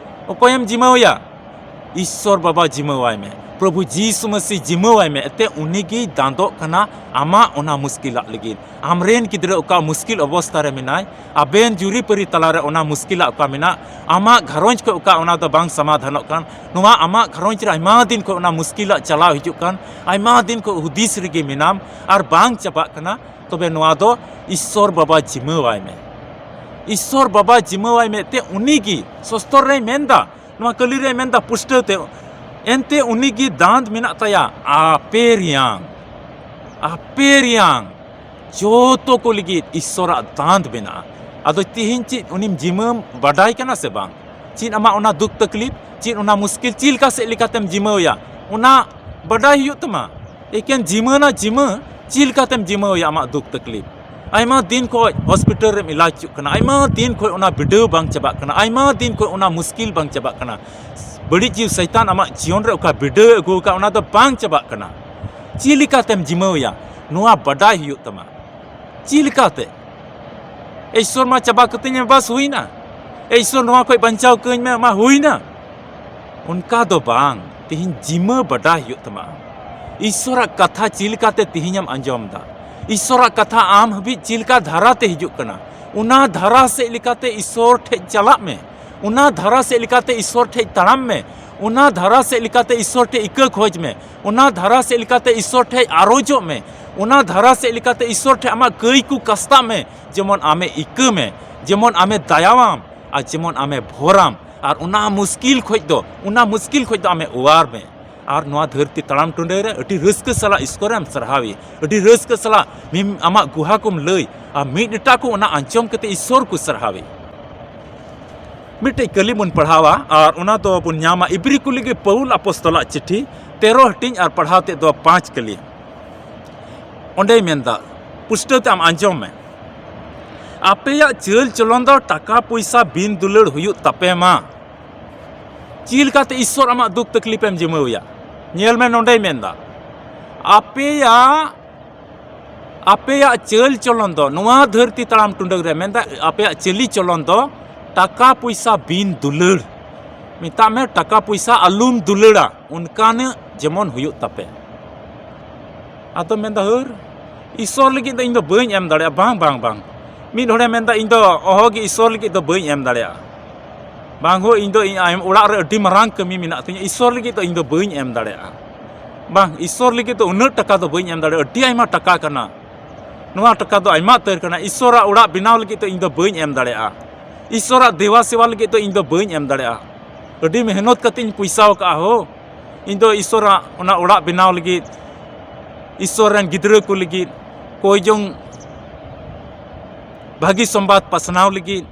ᱚᱠᱚᱭᱮᱢ ᱡᱤᱢᱟᱹᱣᱟᱭᱟ? ᱤᱥᱥᱚᱨ ᱵᱟᱵᱟ ᱡᱤᱢᱟᱹᱣᱟᱭ ᱢᱮ, ᱯᱨᱚᱵᱷᱩ ᱡᱤᱥᱩ ᱢᱟᱹᱥᱤ ᱡᱤᱢᱟᱹᱣᱟᱭ ᱢᱮ, ᱮᱱᱛᱮ ᱩᱱᱤᱜᱮᱭ ᱫᱟᱸᱫᱚᱜ ᱠᱟᱱᱟ ᱟᱢᱟᱜ ᱚᱱᱟ ᱢᱩᱥᱠᱤᱞᱟᱜ ᱞᱟᱹᱜᱤᱫ᱾ ᱟᱢᱨᱮᱱ ᱜᱤᱫᱽᱨᱟᱹ ᱚᱠᱟ ᱢᱩᱥᱠᱤᱞ ᱚᱵᱚᱥᱛᱟ ᱨᱮ ᱢᱮᱱᱟᱭ, ᱟᱵᱮᱱ ᱡᱩᱨᱤᱯᱟᱹᱨᱤ ᱛᱟᱞᱟᱨᱮ ᱚᱱᱟ ᱢᱩᱥᱠᱤᱞᱟᱜ ᱚᱠᱟ ᱢᱮᱱᱟᱜ, ᱟᱢᱟᱜ ᱜᱷᱟᱨᱚᱸᱡᱽ ᱠᱷᱚᱱ ᱚᱠᱟ ᱚᱱᱟ ᱫᱚ ᱵᱟᱝ ᱥᱚᱢᱟᱫᱷᱟᱱᱚᱜ ᱠᱟᱱ, ᱱᱚᱣᱟ ᱟᱢᱟᱜ ᱜᱷᱟᱨᱚᱸᱡᱽ ᱨᱮ ᱟᱭᱢᱟ ᱫᱤᱱ ᱠᱷᱚᱱ ᱚᱱᱟ ᱢᱩᱥᱠᱤᱞᱟᱜ ᱪᱟᱞᱟᱣ ᱦᱤᱡᱩᱜ ᱠᱟᱱ, ᱟᱭᱢᱟ ᱫᱤᱱ ᱠᱷᱚᱱ ᱦᱩᱫᱤᱥ ᱨᱮᱜᱮ ᱢᱮᱱᱟᱢ ᱟᱨ ᱵᱟᱝ ᱪᱟᱵᱟᱜ ᱠᱟᱱᱟ, ᱛᱚᱵᱮ ᱱᱚᱣᱟ ᱫᱚ ᱤᱥᱥᱚᱨ ᱵᱟᱵᱟ ᱡᱤᱢᱟᱹᱣᱟᱭ ᱢᱮ᱾ ᱤᱥᱥᱚᱨ ᱵᱟᱵᱟ ᱡᱤᱢᱟᱹᱣᱟᱭ ᱢᱮ, ᱮᱱᱛᱮ ᱩᱱᱤᱜᱮ ᱥᱚᱥᱛᱚᱨ ᱨᱮᱭ ᱢᱮᱱᱫᱟ, ᱱᱚᱣᱟ ᱠᱟᱹᱞᱤ ᱨᱮᱭ ᱢᱮᱱᱫᱟ ᱯᱩᱥᱴᱟᱹᱣ ᱛᱮ, ᱮᱱᱛᱮ ᱩᱱᱤᱜᱮ ᱫᱟᱸᱫ ᱢᱮᱱᱟᱜ ᱛᱟᱭᱟ ᱟᱯᱮ ᱨᱮᱭᱟᱝ, ᱟᱯᱮ ᱨᱮᱭᱟᱝ ᱡᱚᱛᱚ ᱠᱚ ᱞᱟᱹᱜᱤᱫ ᱤᱥᱥᱚᱨᱟᱜ ᱫᱟᱸᱫ ᱢᱮᱱᱟᱜᱼᱟ᱾ ᱟᱫᱚ ᱛᱤᱦᱤᱧ ᱪᱮᱫ ᱩᱱᱤᱢ ᱡᱤᱢᱟᱹᱢ ᱵᱟᱰᱟᱭ ᱠᱟᱱᱟ ᱥᱮ ᱵᱟᱝ? ᱪᱮᱫ ᱟᱢᱟᱜ ᱚᱱᱟ ᱫᱩᱠ ᱛᱟᱠᱞᱤᱯ, ᱪᱮᱫ ᱚᱱᱟ ᱢᱩᱥᱠᱤᱞ, ᱪᱮᱫ ᱞᱮᱠᱟ ᱥᱮᱫ ᱞᱮᱠᱟᱛᱮᱢ ᱡᱤᱢᱟᱹᱣᱭᱟ, ᱚᱱᱟ ᱵᱟᱰᱟᱭ ᱦᱩᱭᱩᱜ ᱛᱟᱢᱟ᱾ ᱮᱠᱮᱱ ᱡᱤᱢᱟᱹ ᱱᱟ ᱡᱤᱢᱟᱹ, ᱪᱮᱫ ᱞᱮᱠᱟᱛᱮᱢ ᱡᱤᱢᱟᱹᱣᱭᱟ ᱟᱢᱟᱜ ᱫᱩᱠ ᱛᱟᱠᱞᱤᱯ? ᱟᱭᱢᱟ ᱫᱤᱱ ᱠᱷᱚᱡ ᱦᱚᱥᱯᱤᱴᱟᱞ ᱨᱮᱢ ᱤᱞᱟᱡᱽ ᱦᱚᱪᱚᱜ ᱠᱟᱱᱟ, ᱟᱭᱢᱟ ᱫᱤᱱ ᱠᱷᱚᱡ ᱚᱱᱟ ᱵᱤᱰᱟᱹᱣ ᱵᱟᱝ ᱪᱟᱵᱟᱜ ᱠᱟᱱᱟ, ᱟᱭᱢᱟ ᱫᱤᱱ ᱠᱷᱚᱡ ᱚᱱᱟ ᱢᱩᱥᱠᱤᱞ ᱵᱟᱝ ᱪᱟᱵᱟᱜ ᱠᱟᱱᱟ᱾ ᱵᱟᱹᱲᱤᱡ ᱡᱤᱣᱤ ᱥᱟᱭᱛᱟᱱ ᱟᱢᱟᱜ ᱡᱤᱭᱚᱱ ᱨᱮ ᱚᱠᱟ ᱵᱤᱰᱟᱹᱣ ᱮ ᱟᱹᱜᱩ ᱟᱠᱟᱫ, ᱚᱱᱟ ᱫᱚ ᱵᱟᱝ ᱪᱟᱵᱟᱜ ᱠᱟᱱᱟ᱾ ᱪᱮᱫ ᱞᱮᱠᱟᱛᱮᱢ ᱡᱤᱢᱟᱹᱣᱭᱟ? ᱱᱚᱣᱟ ᱵᱟᱰᱟᱭ ᱦᱩᱭᱩᱜ ᱛᱟᱢᱟ᱾ ᱪᱮᱫ ᱞᱮᱠᱟᱛᱮ? ᱤᱥᱥᱚᱨ ᱢᱟ ᱪᱟᱵᱟ ᱠᱟᱹᱛᱤᱧ ᱢᱮ, ᱵᱟᱥ ᱦᱩᱭᱱᱟ᱾ ᱮ ᱤᱥᱥᱚᱨ, ᱱᱚᱣᱟ ᱠᱷᱚᱡ ᱵᱟᱧᱪᱟᱣ ᱠᱟᱹᱧ ᱢᱮ, ᱢᱟ ᱦᱩᱭᱱᱟ᱾ ᱚᱱᱠᱟ ᱫᱚ ᱵᱟᱝ, ᱛᱤᱦᱤᱧ ᱡᱤᱢᱟᱹ ᱵᱟᱰᱟᱭ ᱦᱩᱭᱩᱜ ᱛᱟᱢᱟ᱾ ᱤᱥᱥᱚᱨᱟᱜ ᱠᱟᱛᱷᱟ ᱪᱮᱫ ᱞᱮᱠᱟᱛᱮ ᱛᱤᱦᱤᱧᱮᱢ ᱟᱸᱡᱚᱢ ᱮᱫᱟ? ᱤᱥᱥᱚᱨᱟᱜ ᱠᱟᱛᱷᱟ ᱟᱢ ᱦᱟᱹᱵᱤᱡ ᱪᱮᱫ ᱞᱮᱠᱟ ᱫᱷᱟᱨᱟ ᱛᱮ ᱦᱤᱡᱩᱜ ᱠᱟᱱᱟ? ᱚᱱᱟ ᱫᱷᱟᱨᱟ ᱥᱮᱫ ᱞᱮᱠᱟᱛᱮ ᱤᱥᱥᱚᱨ ᱴᱷᱮᱡ ᱪᱟᱞᱟᱜ ᱢᱮ᱾ ᱚᱱᱟ ᱫᱷᱟᱨᱟ ᱥᱮᱫ ᱞᱮᱠᱟᱛᱮ ᱤᱥᱥᱚᱨ ᱴᱷᱮᱡ ᱛᱟᱲᱟᱢ ᱢᱮ᱾ ᱚᱱᱟ ᱫᱷᱟᱨᱟ ᱥᱮᱫ ᱞᱮᱠᱟᱛᱮ ᱤᱥᱥᱚᱨ ᱴᱷᱮᱡ ᱤᱠᱟᱹ ᱠᱷᱚᱡᱽ ᱢᱮ᱾ ᱚᱱᱟ ᱫᱷᱟᱨᱟ ᱥᱮᱫ ᱞᱮᱠᱟᱛᱮ ᱤᱥᱥᱚᱨ ᱴᱷᱮᱡ ᱟᱨᱚᱡᱚᱜ ᱢᱮ᱾ ᱚᱱᱟ ᱫᱷᱟᱨᱟ ᱥᱮᱫ ᱞᱮᱠᱟᱛᱮ ᱤᱥᱥᱚᱨ ᱴᱷᱮᱡ ᱟᱢᱟᱜ ᱠᱟᱹᱭ ᱠᱚ ᱠᱟᱥᱛᱟᱜ ᱢᱮ, ᱡᱮᱢᱚᱱ ᱟᱢᱮ ᱤᱠᱟᱹ ᱢᱮ, ᱡᱮᱢᱚᱱ ᱟᱢᱮ ᱫᱟᱭᱟᱣᱟᱢ, ᱟᱨ ᱡᱮᱢᱚᱱ ᱟᱢᱮ ᱵᱷᱚᱨᱟᱢ, ᱟᱨ ᱚᱱᱟ ᱢᱩᱥᱠᱤᱞ ᱠᱷᱚᱡ ᱫᱚ, ᱚᱱᱟ ᱢᱩᱥᱠᱤᱞ ᱠᱷᱚᱡ ᱫᱚ ᱟᱢᱮ ᱚᱣᱟᱨ ᱢᱮ᱾ ᱟᱨ ᱱᱚᱣᱟ ᱫᱷᱟᱹᱨᱛᱤ ᱛᱟᱲᱟᱢ ᱴᱩᱰᱟᱹᱭ ᱨᱮ ᱟᱹᱰᱤ ᱨᱟᱹᱥᱠᱟᱹ ᱥᱟᱞᱟᱜ ᱤᱥᱠᱚᱨᱮᱢ ᱥᱟᱨᱦᱟᱣᱮ, ᱟᱹᱰᱤ ᱨᱟᱹᱥᱠᱟᱹ ᱥᱟᱞᱟᱜ ᱢᱤᱢ-, ᱟᱢᱟᱜ ᱜᱩᱦᱟ ᱠᱚᱢ ᱞᱟᱹᱭ, ᱟᱨ ᱢᱤᱫ ᱮᱴᱟᱜ ᱠᱚ ᱚᱱᱟ ᱟᱸᱡᱚᱢ ᱠᱟᱛᱮ ᱤᱥᱥᱚᱨ ᱠᱚ ᱥᱟᱨᱦᱟᱣᱮ᱾ ᱢᱤᱫᱴᱮᱡ ᱠᱟᱹᱞᱤ ᱵᱚᱱ ᱯᱟᱲᱦᱟᱣᱟ, ᱟᱨ ᱚᱱᱟ ᱫᱚ ᱵᱚᱱ ᱧᱟᱢᱟ ᱤᱵᱨᱤ ᱠᱚ ᱞᱟᱹᱜᱤᱫ ᱯᱟᱹᱣᱩᱞ ᱟᱯᱚᱥᱛᱚᱞᱟᱜ ᱪᱤᱴᱷᱤ, ᱛᱮᱨᱚ ᱦᱟᱹᱴᱤᱧ, ᱟᱨ ᱯᱟᱲᱦᱟᱣ ᱛᱮᱫ ᱫᱚ ᱯᱟᱸᱪ ᱠᱟᱹᱞᱤ᱾ ᱚᱸᱰᱮᱭ ᱢᱮᱱᱫᱟ, ᱯᱩᱥᱴᱟᱹᱣ ᱛᱮ ᱟᱢ ᱟᱸᱡᱚᱢ ᱢᱮ, ᱟᱯᱮᱭᱟᱜ ᱪᱟᱹᱞ ᱪᱚᱞᱚᱱ ᱫᱚ ᱴᱟᱠᱟ ᱯᱚᱭᱥᱟ ᱵᱤᱱ ᱫᱩᱞᱟᱹᱲ ᱦᱩᱭᱩᱜ ᱛᱟᱯᱮ ᱢᱟ᱾ ᱪᱮᱫ ᱞᱮᱠᱟᱛᱮ ᱤᱥᱥᱚᱨ ᱟᱢᱟᱜ ᱫᱩᱠ ᱛᱟᱠᱞᱤᱯ ᱮᱢ ᱡᱤᱢᱟᱹᱣᱭᱟ? ᱧᱮᱞ ᱢᱮ, ᱱᱚᱸᱰᱮᱭ ᱢᱮᱱᱫᱟ, ᱟᱯᱮᱭᱟᱜ, ᱟᱯᱮᱭᱟᱜ ᱪᱟᱹᱞ ᱪᱚᱞᱚᱱ ᱫᱚ ᱱᱚᱣᱟ ᱫᱷᱟᱹᱨᱛᱤ ᱛᱟᱲᱟᱢ ᱴᱩᱰᱟᱹᱜ ᱨᱮ, ᱢᱮᱱᱫᱟ, ᱟᱯᱮᱭᱟᱜ ᱪᱟᱹᱞᱤ ᱪᱚᱞᱚᱱ ᱫᱚ ᱴᱟᱠᱟ ᱯᱚᱭᱥᱟ ᱵᱤᱱ ᱫᱩᱞᱟᱹᱲ, ᱢᱮᱛᱟᱜ ᱢᱮ, ᱴᱟᱠᱟ ᱯᱚᱭᱥᱟ ᱟᱞᱚᱢ ᱫᱩᱞᱟᱹᱲᱟ, ᱚᱱᱠᱟᱱᱟᱜ ᱡᱮᱢᱚᱱ ᱦᱩᱭᱩᱜ ᱛᱟᱯᱮ᱾ ᱟᱫᱚ ᱢᱮᱱᱫᱟ, ᱦᱟᱹᱨ, ᱤᱥᱥᱚᱨ ᱞᱟᱹᱜᱤᱫ ᱫᱚ ᱤᱧ ᱫᱚ ᱵᱟᱹᱧ ᱮᱢ ᱫᱟᱲᱮᱭᱟᱜᱼᱟ᱾ ᱵᱟᱝ, ᱵᱟᱝ, ᱵᱟᱝ᱾ ᱢᱤᱫ ᱦᱚᱲᱮ ᱢᱮᱱᱫᱟ, ᱤᱧ ᱫᱚ ᱚᱦᱚᱜᱮ ᱤᱥᱥᱚᱨ ᱞᱟᱹᱜᱤᱫ ᱫᱚ ᱵᱟᱹᱧ ᱮᱢ ᱫᱟᱲᱮᱭᱟᱜᱼᱟ᱾ ᱵᱟᱝ ᱦᱳ, ᱤᱧ ᱫᱚ ᱤᱧ ᱟᱭᱢᱟ, ᱚᱲᱟᱜ ᱨᱮ ᱟᱹᱰᱤ ᱢᱟᱨᱟᱝ ᱠᱟᱹᱢᱤ ᱢᱮᱱᱟᱜ ᱛᱤᱧᱟᱹ, ᱤᱥᱥᱚᱨ ᱞᱟᱹᱜᱤᱫ ᱫᱚ ᱤᱧ ᱫᱚ ᱵᱟᱹᱧ ᱮᱢ ᱫᱟᱲᱮᱭᱟᱜᱼᱟ᱾ ᱵᱟᱝ, ᱤᱥᱥᱚᱨ ᱞᱟᱹᱜᱤᱫ ᱫᱚ ᱩᱱᱟᱹᱜ ᱴᱟᱠᱟ ᱫᱚ ᱵᱟᱹᱧ ᱮᱢ ᱫᱟᱲᱮᱭᱟᱜᱼᱟ, ᱟᱹᱰᱤ ᱟᱭᱢᱟ ᱴᱟᱠᱟ ᱠᱟᱱᱟ, ᱱᱚᱣᱟ ᱴᱟᱠᱟ ᱫᱚ ᱟᱭᱢᱟ ᱩᱛᱟᱹᱨ ᱠᱟᱱᱟ, ᱤᱥᱥᱚᱨᱟᱜ ᱚᱲᱟᱜ ᱵᱮᱱᱟᱣ ᱞᱟᱹᱜᱤᱫ ᱫᱚ ᱤᱧ ᱫᱚ ᱵᱟᱹᱧ ᱮᱢ ᱫᱟᱲᱮᱭᱟᱜᱼᱟ, ᱤᱥᱥᱚᱨᱟᱜ ᱫᱮᱵᱟ ᱥᱮᱵᱟ ᱞᱟᱹᱜᱤᱫ ᱫᱚ ᱤᱧ ᱫᱚ ᱵᱟᱹᱧ ᱮᱢ ᱫᱟᱲᱮᱭᱟᱜᱼᱟ᱾ ᱟᱹᱰᱤ ᱢᱮᱦᱱᱚᱛ ᱠᱟᱛᱮᱧ ᱯᱚᱭᱥᱟᱣ ᱟᱠᱟᱫᱼᱟ ᱦᱳ᱾ ᱤᱧ ᱫᱚ ᱤᱥᱥᱚᱨᱟᱜ ᱚᱱᱟ ᱚᱲᱟᱜ ᱵᱮᱱᱟᱣ ᱞᱟᱹᱜᱤᱫ, ᱤᱥᱥᱚᱨ ᱨᱮᱱ ᱜᱤᱫᱽᱨᱟᱹ ᱠᱚ ᱞᱟᱹᱜᱤᱫ, ᱠᱚᱭᱡᱚᱝ ᱵᱷᱟᱹᱜᱤ ᱥᱚᱢᱵᱟᱫ ᱯᱟᱥᱱᱟᱣ ᱞᱟᱹᱜᱤᱫ,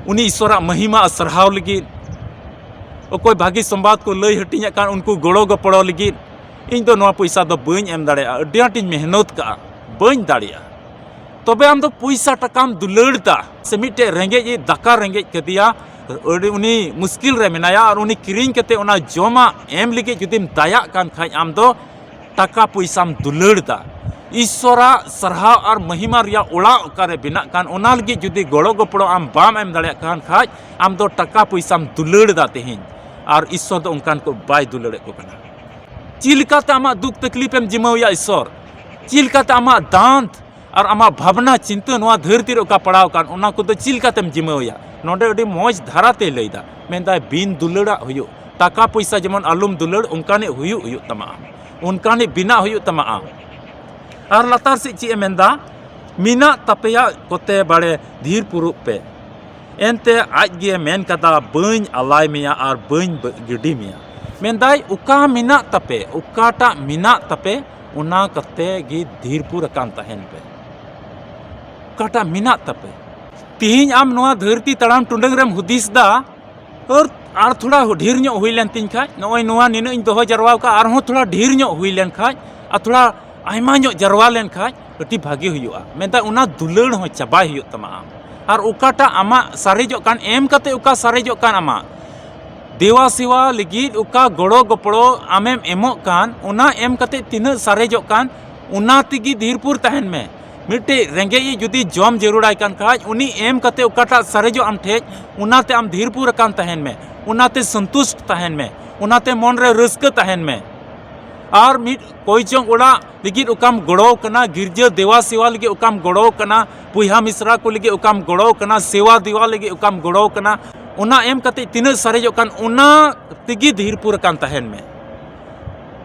ᱩᱱᱤ ᱤᱥᱥᱚᱨᱟᱜ ᱢᱚᱦᱤᱢᱟ ᱟᱨ ᱥᱟᱨᱦᱟᱣ ᱞᱟᱹᱜᱤᱫ, ᱚᱠᱚᱭ ᱵᱷᱟᱹᱜᱤ ᱥᱚᱢᱵᱟᱫ ᱠᱚ ᱞᱟᱹᱭ ᱦᱟᱹᱴᱤᱧᱮᱫ ᱠᱟᱱ ᱩᱱᱠᱩ ᱜᱚᱲᱚ ᱜᱚᱯᱚᱲᱚ ᱞᱟᱹᱜᱤᱫ ᱤᱧ ᱫᱚ ᱱᱚᱣᱟ ᱯᱚᱭᱥᱟ ᱫᱚ ᱵᱟᱹᱧ ᱮᱢ ᱫᱟᱲᱮᱭᱟᱜᱼᱟ, ᱟᱹᱰᱤ ᱟᱸᱴᱤᱧ ᱢᱮᱦᱱᱚᱛ ᱠᱟᱜᱼᱟ, ᱵᱟᱹᱧ ᱫᱟᱲᱮᱭᱟᱜᱼᱟ᱾ ᱛᱚᱵᱮ ᱟᱢ ᱫᱚ ᱯᱚᱭᱥᱟ ᱴᱟᱠᱟᱢ ᱫᱩᱞᱟᱹᱲ ᱫᱟ, ᱥᱮ ᱢᱤᱫᱴᱮᱡ ᱨᱮᱸᱜᱮᱡ ᱮ ᱫᱟᱠᱟ ᱨᱮᱸᱜᱮᱡ ᱠᱟᱫᱮᱭᱟ, ᱟᱹᱰᱤ, ᱩᱱᱤ ᱢᱩᱥᱠᱤᱞ ᱨᱮ ᱢᱮᱱᱟᱭᱟ, ᱟᱨ ᱩᱱᱤ ᱠᱤᱨᱤᱧ ᱠᱟᱛᱮ ᱚᱱᱟ ᱡᱚᱢᱟᱜ ᱮᱢ ᱞᱟᱹᱜᱤᱫ ᱡᱩᱫᱤᱢ ᱫᱟᱭᱟᱜ ᱠᱟᱱ ᱠᱷᱟᱡ, ᱟᱢ ᱫᱚ ᱴᱟᱠᱟ ᱯᱚᱭᱥᱟᱢ ᱫᱩᱞᱟᱹᱲ ᱫᱟ᱾ ᱤᱥᱥᱚᱨᱟᱜ ᱥᱟᱨᱦᱟᱣ ᱟᱨ ᱢᱚᱦᱤᱢᱟ ᱨᱮᱭᱟᱜ ᱚᱲᱟᱜ ᱚᱠᱟᱨᱮ ᱵᱮᱱᱟᱜ ᱠᱟᱱ, ᱚᱱᱟ ᱞᱟᱹᱜᱤᱫ ᱡᱩᱫᱤ ᱜᱚᱲᱚ ᱜᱚᱯᱚᱲᱚ ᱟᱢ ᱵᱟᱢ ᱮᱢ ᱫᱟᱲᱮᱭᱟᱜ ᱠᱟᱱ ᱠᱷᱟᱡ, ᱟᱢ ᱫᱚ ᱴᱟᱠᱟ ᱯᱚᱭᱥᱟᱢ ᱫᱩᱞᱟᱹᱲ ᱫᱟ ᱛᱮᱦᱮᱧ, ᱟᱨ ᱤᱥᱥᱚᱨ ᱫᱚ ᱚᱱᱠᱟᱱ ᱠᱚ ᱵᱟᱭ ᱫᱩᱞᱟᱹᱲᱮᱫ ᱠᱚ ᱠᱟᱱᱟ᱾ ᱪᱮᱫ ᱞᱮᱠᱟᱛᱮ ᱟᱢᱟᱜ ᱫᱩᱠ ᱛᱟᱠᱞᱤᱯ ᱮᱢ ᱡᱤᱢᱟᱹᱣᱭᱟ ᱤᱥᱥᱚᱨ? ᱪᱮᱫ ᱞᱮᱠᱟᱛᱮ ᱟᱢᱟᱜ ᱫᱟᱱᱛ ᱟᱨ ᱟᱢᱟᱜ ᱵᱷᱟᱵᱽᱱᱟ ᱪᱤᱱᱛᱟᱹ ᱱᱚᱣᱟ ᱫᱷᱟᱹᱨᱛᱤ ᱨᱮ ᱚᱠᱟ ᱯᱟᱲᱟᱣ ᱟᱠᱟᱱ, ᱚᱱᱟ ᱠᱚᱫᱚ ᱪᱮᱫ ᱞᱮᱠᱟᱛᱮᱢ ᱡᱤᱢᱟᱹᱣᱭᱟ? ᱱᱚᱰᱮ ᱟᱹᱰᱤ ᱢᱚᱡᱽ ᱫᱷᱟᱨᱟᱛᱮᱭ ᱞᱟᱹᱭᱫᱟ, ᱢᱮᱱᱫᱟᱭ ᱵᱤᱱ ᱫᱩᱞᱟᱹᱲᱟᱜ ᱦᱩᱭᱩᱜ, ᱴᱟᱠᱟ ᱯᱚᱭᱥᱟ ᱡᱮᱢᱚᱱ ᱟᱞᱚᱢ ᱫᱩᱞᱟᱹᱲ, ᱚᱱᱠᱟᱱᱤᱡ ᱦᱩᱭᱩᱜ ᱦᱩᱭᱩᱜ ᱛᱟᱢᱟ ᱟᱢ, ᱚᱱᱠᱟᱱᱤᱡ ᱵᱮᱱᱟᱜ ᱦᱩᱭᱩᱜ ᱛᱟᱢᱟ ᱟᱢ᱾ ᱟᱨ ᱞᱟᱛᱟᱨ ᱥᱮᱫ ᱪᱮᱫ ᱮ ᱢᱮᱱᱫᱟ? ᱢᱮᱱᱟᱜ ᱛᱟᱯᱮᱭᱟ ᱠᱚᱛᱮ ᱵᱟᱲᱮ ᱫᱷᱤᱨ ᱯᱩᱨᱩᱵ ᱯᱮ, ᱮᱱᱛᱮ ᱟᱡ ᱜᱮ ᱢᱮᱱ ᱠᱟᱫᱟ ᱵᱟᱹᱧ ᱟᱞᱟᱭ ᱢᱮᱭᱟ ᱟᱨ ᱵᱟᱹᱧ ᱵᱟᱹ- ᱜᱤᱰᱤ ᱢᱮᱭᱟ᱾ ᱢᱮᱱᱫᱟᱭ ᱚᱠᱟ ᱢᱮᱱᱟᱜ ᱛᱟᱯᱮ, ᱚᱠᱟᱴᱟᱜ ᱢᱮᱱᱟᱜ ᱛᱟᱯᱮ, ᱚᱱᱟ ᱠᱟᱛᱮ ᱜᱮ ᱫᱷᱤᱨ ᱯᱩᱨ ᱟᱠᱟᱱ ᱛᱟᱦᱮᱱ ᱯᱮ᱾ ᱚᱠᱟᱴᱟᱜ ᱢᱮᱱᱟᱜ ᱛᱟᱯᱮ᱾ ᱛᱤᱦᱤᱧ ᱟᱢ ᱱᱚᱣᱟ ᱫᱷᱟᱹᱨᱛᱤ ᱛᱟᱲᱟᱢ ᱴᱩᱰᱟᱹᱝ ᱨᱮᱢ ᱦᱩᱫᱤᱥ ᱫᱟ, ᱟᱨ, ᱟᱨ ᱛᱷᱚᱲᱟ ᱰᱷᱮᱨ ᱧᱚᱜ ᱦᱩᱭ ᱞᱮᱱ ᱛᱤᱧ ᱠᱷᱟᱡ, ᱱᱚᱜᱼᱚᱭ ᱱᱚᱣᱟ ᱱᱤᱱᱟᱹᱜ ᱤᱧ ᱫᱚᱦᱚ ᱡᱟᱨᱣᱟ ᱟᱠᱟᱫ, ᱟᱨᱦᱚᱸ ᱛᱷᱚᱲᱟ ᱰᱷᱮᱨ ᱧᱚᱜ ᱦᱩᱭ ᱞᱮᱱ ᱠᱷᱟᱡ, ᱟᱨ ᱛᱷᱚᱲᱟ ᱟᱭᱢᱟ ᱧᱚᱜ ᱡᱟᱨᱣᱟ ᱞᱮᱱ ᱠᱷᱟᱡ ᱟᱹᱰᱤ ᱵᱷᱟᱜᱮ ᱦᱩᱭᱩᱜᱼᱟ᱾ ᱢᱮᱱᱫᱟ ᱚᱱᱟ ᱫᱩᱞᱟᱹᱲ ᱦᱚᱸ ᱪᱟᱵᱟᱭ ᱦᱩᱭᱩᱜ ᱛᱟᱢᱟ ᱟᱢ᱾ ᱟᱨ ᱚᱠᱟᱴᱟᱜ ᱟᱢᱟᱜ ᱥᱟᱨᱮᱡᱚᱜ ᱠᱟᱱ, ᱮᱢ ᱠᱟᱛᱮ ᱚᱠᱟ ᱥᱟᱨᱮᱡᱚᱜ ᱠᱟᱱ ᱟᱢᱟᱜ, ᱫᱮᱣᱟ ᱥᱮᱣᱟ ᱞᱟᱹᱜᱤᱫ ᱚᱠᱟ ᱜᱚᱲᱚ ᱜᱚᱯᱚᱲᱚ ᱟᱢᱮᱢ ᱮᱢᱚᱜ ᱠᱟᱱ, ᱚᱱᱟ ᱮᱢ ᱠᱟᱛᱮ ᱛᱤᱱᱟᱹᱜ ᱥᱟᱨᱮᱡᱚᱜ ᱠᱟᱱ, ᱚᱱᱟ ᱛᱮᱜᱮ ᱫᱷᱤᱨ ᱯᱩᱨ ᱛᱟᱦᱮᱱ ᱢᱮ᱾ ᱢᱤᱫᱴᱮᱡ ᱨᱮᱸᱜᱮᱡ ᱤᱡ ᱡᱩᱫᱤ ᱡᱚᱢ ᱡᱟᱹᱨᱩᱲᱟᱭ ᱠᱟᱱ ᱠᱷᱟᱡ, ᱩᱱᱤ ᱮᱢ ᱠᱟᱛᱮ ᱚᱠᱟᱴᱟᱜ ᱥᱟᱨᱮᱡᱚᱜ ᱟᱢ ᱴᱷᱮᱡ, ᱚᱱᱟᱛᱮ ᱟᱢ ᱫᱷᱤᱨ ᱯᱩᱨ ᱟᱠᱟᱱ ᱛᱟᱦᱮᱱ ᱢᱮ, ᱚᱱᱟᱛᱮ ᱥᱚᱱᱛᱩᱥᱴ ᱛᱟᱦᱮᱱ ᱢᱮ, ᱚᱱᱟᱛᱮ ᱢᱚᱱ ᱨᱮ ᱨᱟᱹᱥᱠᱟᱹ ᱛᱟᱦᱮᱱ ᱢᱮ᱾ ᱟᱨ ᱢᱤᱫ ᱠᱚᱭ ᱪᱚᱝ ᱚᱲᱟᱜ ᱞᱟᱹᱜᱤᱫ ᱚᱠᱟᱢ ᱜᱚᱲᱚ ᱠᱟᱱᱟ, ᱜᱤᱨᱡᱟᱹ ᱫᱮᱣᱟ ᱥᱮᱣᱟ ᱞᱟᱹᱜᱤᱫ ᱚᱠᱟᱢ ᱜᱚᱲᱚ ᱠᱟᱱᱟ, ᱵᱚᱭᱦᱟ ᱢᱤᱥᱨᱟ ᱠᱚ ᱞᱟᱹᱜᱤᱫ ᱚᱠᱟᱢ ᱜᱚᱲᱚ ᱠᱟᱱᱟ, ᱥᱮᱣᱟ ᱫᱮᱣᱟ ᱞᱟᱹᱜᱤᱫ ᱚᱠᱟᱢ ᱜᱚᱲᱚ ᱠᱟᱱᱟ, ᱚᱱᱟ ᱮᱢ ᱠᱟᱛᱮ ᱛᱤᱱᱟᱹᱜ ᱥᱟᱨᱮᱡᱚᱜ ᱠᱟᱱ, ᱚᱱᱟ ᱛᱮᱜᱮ ᱫᱷᱤᱨ ᱯᱩᱨ ᱟᱠᱟᱱ ᱛᱟᱦᱮᱱ ᱢᱮ᱾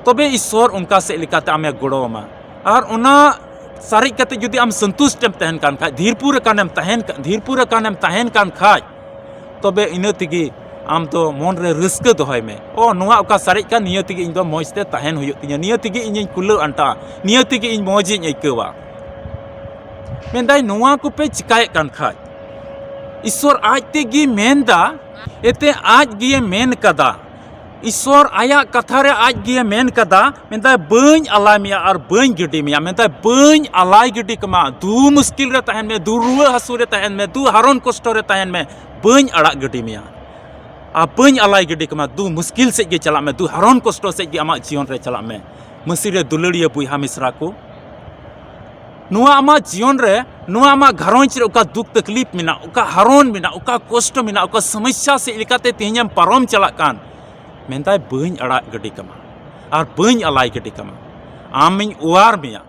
ᱛᱚᱵᱮ ᱤᱥᱥᱚᱨ ᱚᱱᱠᱟ ᱥᱮᱫ ᱞᱮᱠᱟᱛᱮ ᱟᱢᱮ ᱜᱚᱲᱚ ᱟᱢᱟ᱾ ᱟᱨ ᱚᱱᱟ ᱥᱟᱨᱮᱡ ᱠᱟᱛᱮ ᱡᱩᱫᱤ ᱟᱢ ᱥᱚᱱᱛᱩᱥᱴ ᱮᱢ ᱛᱟᱦᱮᱱ ᱠᱟᱱ ᱠᱷᱟᱡ, ᱫᱷᱤᱨ ᱯᱩᱨ ᱟᱠᱟᱱᱮᱢ ᱛᱟᱦᱮᱱ ᱠᱟ-, ᱫᱷᱤᱨ ᱯᱩᱨ ᱟᱠᱟᱱᱮᱢ ᱛᱟᱦᱮᱱ ᱠᱟᱱ ᱠᱷᱟᱡ, ᱛᱚᱵᱮ ᱤᱱᱟᱹ ᱛᱮᱜᱮ ᱟᱢ ᱫᱚ ᱢᱚᱱ ᱨᱮ ᱨᱟᱹᱥᱠᱟᱹ ᱫᱚᱦᱚᱭ ᱢᱮ᱾ ᱚ, ᱱᱚᱣᱟ ᱚᱠᱟ ᱥᱟᱨᱮᱡ ᱠᱟᱱ, ᱱᱤᱭᱟᱹ ᱛᱮᱜᱮ ᱤᱧ ᱫᱚ ᱢᱚᱡᱽ ᱛᱮ ᱛᱟᱦᱮᱱ ᱦᱩᱭᱩᱜ ᱛᱤᱧᱟᱹ, ᱱᱤᱭᱟᱹ ᱛᱮᱜᱮ ᱤᱧᱤᱧ ᱠᱩᱞᱟᱹᱣ ᱟᱱᱴᱟᱜᱼᱟ, ᱱᱤᱭᱟᱹ ᱛᱮᱜᱮ ᱤᱧ ᱢᱚᱡᱽ ᱤᱧ ᱟᱹᱭᱠᱟᱹᱣᱟ᱾ ᱢᱮᱱᱫᱟᱭ, ᱱᱚᱣᱟ ᱠᱚᱯᱮ ᱪᱤᱠᱟᱭᱮᱫ ᱠᱟᱱ ᱠᱷᱟᱡ, ᱤᱥᱥᱚᱨ ᱟᱡ ᱛᱮᱜᱮ ᱢᱮᱱᱫᱟ, ᱮᱱᱛᱮ ᱟᱡ ᱜᱮ ᱢᱮᱱ ᱠᱟᱫᱟ, ᱤᱥᱥᱚᱨ ᱟᱭᱟᱜ ᱠᱟᱛᱷᱟ ᱨᱮ ᱟᱡ ᱜᱮ ᱢᱮᱱ ᱠᱟᱫᱟ, ᱢᱮᱱᱫᱟᱭ, ᱵᱟᱹᱧ ᱟᱞᱟᱭ ᱢᱮᱭᱟ ᱟᱨ ᱵᱟᱹᱧ ᱜᱤᱰᱤ ᱢᱮᱭᱟ᱾ ᱢᱮᱱᱫᱟᱭ, ᱵᱟᱹᱧ ᱟᱞᱟᱭ ᱜᱤᱰᱤ ᱠᱟᱢᱟ᱾ ᱫᱩ ᱢᱩᱥᱠᱤᱞ ᱨᱮ ᱛᱟᱦᱮᱱ ᱢᱮ, ᱫᱩ ᱨᱩᱣᱟᱹ ᱦᱟᱹᱥᱩ ᱨᱮ ᱛᱟᱦᱮᱱ ᱢᱮ, ᱫᱩ ᱦᱟᱨᱚᱱ ᱠᱚᱥᱴᱚ ᱨᱮ ᱛᱟᱦᱮᱱ ᱢᱮ, ᱵᱟᱹᱧ ᱟᱲᱟᱜ ᱜᱤᱰᱤ ᱢᱮᱭᱟ᱾ ᱟᱨ ᱵᱟᱹᱧ ᱟᱞᱟᱭ ᱜᱤᱰᱤ ᱠᱟᱢᱟ᱾ ᱫᱩ ᱢᱩᱥᱠᱤᱞ ᱥᱮᱫ ᱜᱮ ᱪᱟᱞᱟᱜ ᱢᱮ, ᱫᱩ ᱦᱟᱨᱚᱱ ᱠᱚᱥᱴᱚ ᱥᱮᱫ ᱜᱮ ᱟᱢᱟᱜ ᱡᱤᱭᱚᱱ ᱨᱮ ᱪᱟᱞᱟᱜ ᱢᱮ᱾ ᱢᱟᱹᱥᱤ ᱨᱮ ᱫᱩᱞᱟᱹᱲᱤᱭᱟᱹ ᱵᱚᱭᱦᱟ ᱢᱤᱥᱨᱟ ᱠᱚ, ᱱᱚᱣᱟ ᱟᱢᱟᱜ ᱡᱤᱭᱚᱱ ᱨᱮ, ᱱᱚᱣᱟ ᱟᱢᱟᱜ ᱜᱷᱟᱨᱚᱸᱡᱽ ᱨᱮ ᱚᱠᱟ ᱫᱩᱠ ᱛᱟᱠᱞᱤᱯ ᱢᱮᱱᱟᱜ, ᱚᱠᱟ ᱦᱟᱨᱚᱱ ᱢᱮᱱᱟᱜ, ᱚᱠᱟ ᱠᱚᱥᱴᱚ ᱢᱮᱱᱟᱜ, ᱚᱠᱟ ᱥᱚᱢᱚᱥᱥᱟ ᱥᱮᱫ ᱞᱮᱠᱟᱛᱮ ᱛᱮᱦᱮᱧᱮᱢ ᱯᱟᱨᱚᱢ ᱪᱟᱞᱟᱜ ᱠᱟᱱ, ᱢᱮᱱᱫᱟᱭ, ᱵᱟᱹᱧ ᱟᱲᱟᱜ ᱜᱤᱰᱤ ᱠᱟᱢᱟ ᱟᱨ ᱵᱟᱹᱧ ᱟᱞᱟᱭ ᱜᱤᱰᱤ ᱠᱟᱢᱟ᱾ ᱟᱢᱤᱧ ᱚᱣᱟᱨ ᱢᱮᱭᱟ᱾